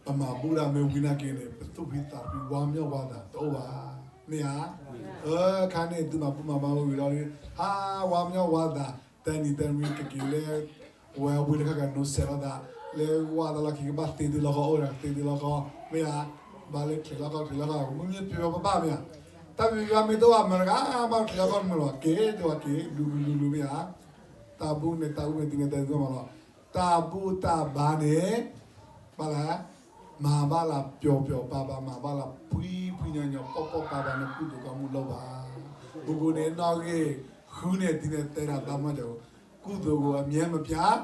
ပမၤဘူၣ်တၢ်မ့ၢ်ဝံၤနာ်က့န့ၣ် ပသူၣ်ဖှံသးဖှံ ဝါမျီၢ်ဝါသးတအိၣ်ဘၣ်, မ့ၢ်ဧါ, အခါန့ၣ် သုမၤဘူၣ်မၤဘါဝံၤဒီး ဟးဝါမျီၢ်ဝါသး တဲနံၤတဲနွံကက့ၤလၢ ဝဲဝံၤတခါကနိးစဲးလိာ်သး လၢဝါသးလီၢ်ခံကဘၣ်သ့သုလီၢ်ဃီ အိၣ်ဒီးသ့သုလီၢ်ဃီ မ့ၢ်ဧါ, ဘၣ်လၢချံးလီၢ်ဃီ ချံးလီၢ်ဃီ မ့မ့ၢ်ပျီပဘၣ်မ့ၢ်ဧါ, တၢ်ပျီပဘၣ်မ့ၢ်တအိၣ်ဘၣ် မတၤတဂၤဘၣ်ချံးလီၢ်ဃီမ့ၢ်လီၤ က့ၤတဝဲက့ၤ လူၤလူၤလူၤလူၤမ့ၢ်ဧါ, တၢ်ဘူၣ်န့ၣ် တၢ်ဘူၣ်န့ၣ် သုန့ၣ်တဲသုမးလီၤ, တၢ်ဘူၣ်တၢ်ဘါန့ၣ် ဘၣ်လဲၣ်, မၤဘၣ်လၢပျီပျီပၤပၤ မၤဘၣ်လၢဖှံဖှံညီညီ ပီၢ်ပီၢ်ပၤပၤန့ၣ် ကုသိုလ်ကီမူလိၣ်ဘၣ်, ပကိးန့ၣ် နီၣ်ဂံၢ်ဃုန့ၣ် သုန့ၣ်တဲဒၣ်တၢ်မီၢ်ကီး ကုသိုလ်ကို အမြဲမပြတ်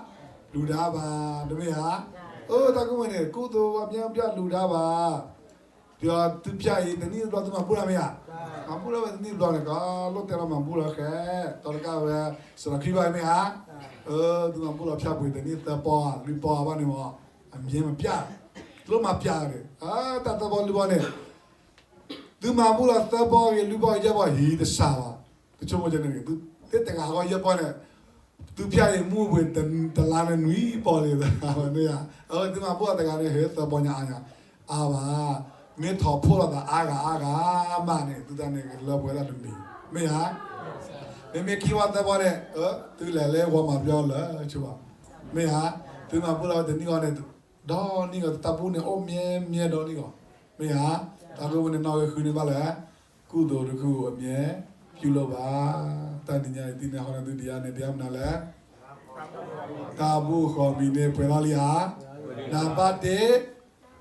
လှူဒါန်းပါ တမ့ၢ်ဧါ, အၢ တၢ်ကမၣ်န့ၣ် ကုသိုလ်ကို အမြဲမပြတ် လှူဒါန်းပါ ဒီးသုဖၠၣ်အံၤ တနံၣ်တဘျီသုမၤဘူၣ်တၢ်မ့ၢ်ဧါ, မၤဘူၣ်လီၤဝဲတနံၣ်တဘျီန့ၣ် ကလိၣ်တဲလီၤမၤဘူၣ်လီၤဃဲ, ဒီးတကးဝဲ စရီခရံာ်ဘၣ်မ့ၢ်ဧါ, အၢ သုမၤဘူၣ်လီၤဖၠၣ်ပှ့ၤတနံၣ်သၢပီၢ် လွံၢ်ပီၢ်ဘၣ်န့ၣ်မး, အမြဲမပြတ် ကျိမၤပြတ်န့ၣ် တၢ်သၢပီၢ်လွံၢ်ပီၢ်န့ၣ် သုမၤဘူၣ်လီၤသၢပီၢ်ဂ့ၤ လွံၢ်ပီၢ်ဂ့ၤ ယဲၢ်ပီၢ်ဟံးတစှၤဘၣ်, တဆိကမိၣ်ကဲန့ၣ် သုတဂၤဃီယဲၢ်ပီၢ်န့ၣ် သုဖၠၣ်အံၤမူပှ့ၤတလါန့ၣ်နွံပီၢ်လံ, မ့ၢ်ဧါ, အဝဲသုမၤဘူၣ်အီၤတဂၤန့ၣ် ဟဲသၢပီၢ်ညါအါညါ, အါဘၣ်, မ့ၢ်ထီၣ်ဖှိၣ်လိာ်သးအါဂၤအါဂၤမးန့ၣ် သုတၢ်န့ၣ်ကလၢပှဲၤဒၣ်တမံၤ, မ့ၢ်ဧါ, မ့မ့ၢ်ခံပီၢ်သၢပီၢ်န့ၣ် သုလဲၤလၢဝီမၤပျီလၢဆိဘၣ်, မ့ၢ်ဧါ, သုမၤဘူၣ်လီၤဝဲတနံၣ်ဃီန့ၣ် ဒီနံၣ်ဂီၤ တၢ်ဘူၣ်န့ၣ်အိၣ်မြဲမြဲဒီနံၣ်ဂီၤ, မ့ၢ်ဧါ, တၢ်ကမၣ်န့ၣ် နီၣ်ဂံၢ်ဃုန့ၣ်ဘၣ်လဲၣ်, ကုသိုလ်တစ်ခုကို အမြဲပြုလုပ်ပါ, တၢ်နံၤညါအံၤ သုန့ၣ်ဟီန့ၣ်သုဒံးဧါန့ၣ် ဒံးဧါမနုၤလဲၣ်, တၢ်ဘူၣ်ဃီၤမံၤန့ၣ် ပှဲၤလီၤလံဧါ, နံပါတ်တစ်,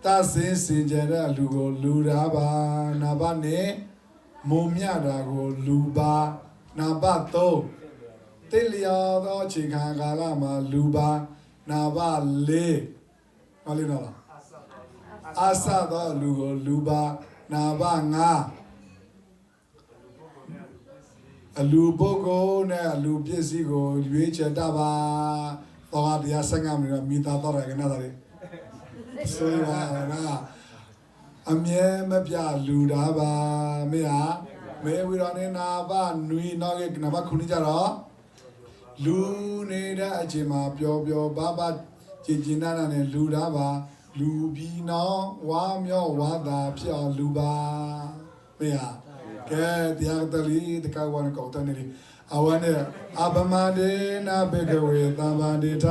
သန့်ရှင်းစင်ကြယ်တဲ့အလှူကို လှူဒါန်းပါ, နံပါတ်နှစ်, မုန်မျှတာကို လှူပါ, နံပါတ်သုံး, သင့်လျော်သောအချိန်ခါကာလမှာ လှူပါ, နံပါတ်လေး, မၤလံနီၤလီၤ, အပ်စပ်သောအလှူကို လှူပါ, နံပါတ်ငါး, အလှူပုဂ္ဂိုလ်နဲ့အလှူပစ္စည်းကို ရွေးချယ်တတ်ပါ, သီဂၤတယါစဲငါမနုၤဒီး မံသးသီတဂၤကနၣ်သးဒံး, ဆိဘၣ်, အမြဲမပြတ်လှူဒါန်းပါ, မ့ၢ်ဧါ, မ့ၢ်ဝံၤဒီးန့ၣ် နံပါတ်နွံနီၣ်ဂံၢ် နံပါတ်ခုနစ်ကြတော့ လှူနေတဲ့အချိန်မှာ ပျော်ပျော်ပါးပါး ကျေကျေနပ်နပ်နဲ့ လှူဒါန်းပါ, လှူပြီးနောက် ဝါမျောဝါသာဖြစ်အောင်လှူပါ, မ့ၢ်ဧါ, ကဲ, တယါကတၢၢ်လံ, တကးဝါန့ၣ် ကိးကတၢၢ်န့ၣ်လံ, အဝဲန့ၣ် အပမဒံနဘိက္ခဝေ သဗ္ဗန္တိထ,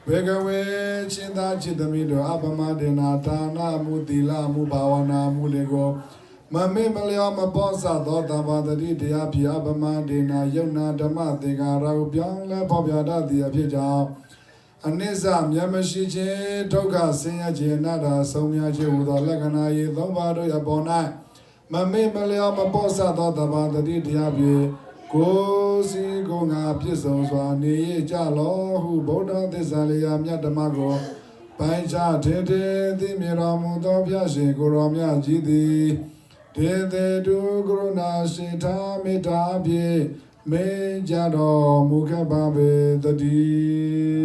ဘိက္ခဝေ ချစ်သားချစ်သမီးတို့, အပမဒံန ဒါနမှု သီလမှု ဘာဝနာမှုတွေကို မမေ့မလျော့ မပေါ့ဆတသော သဗ္ဗသတိတရားဖြင့် အပမဒံန ယုံနာဓမ္မသင်္ခါရကို ပြောင်းလဲဖော်ပြတတ်သည်အဖြစ်ကြောင့် အနိစ္စ မျက်မရှိခြင်း, ဒုက္ခ ဆင်းရဲခြင်း, အနတ္တ ဆုံးဖြတ်ခြင်းဟူသောလက္ခဏာယီသုံးပါးတို့အပေါ်၌ မမေ့မလျော့ မပေါ့ဆတသော သဗ္ဗသတိတရားဖြင့် ကိုယ်စီကိုယ်ငါပြည့်စုံစွာနေရကြလော့ဟု ဗုဒ္ဓသစ္စာလျာမြတ်ဓမ္မကို ပိုင်းခြားထင်ထင်သိမြင်တော်မူသောဘုရားရှင်ကိုယ်တော်မြတ်ကြီးသည် ဒေဝသတ္တုကရုဏာစေတ္တာမေတ္တာဖြင့် မိန့်ကြားတော်မူခဲ့ပါပေသတည်း။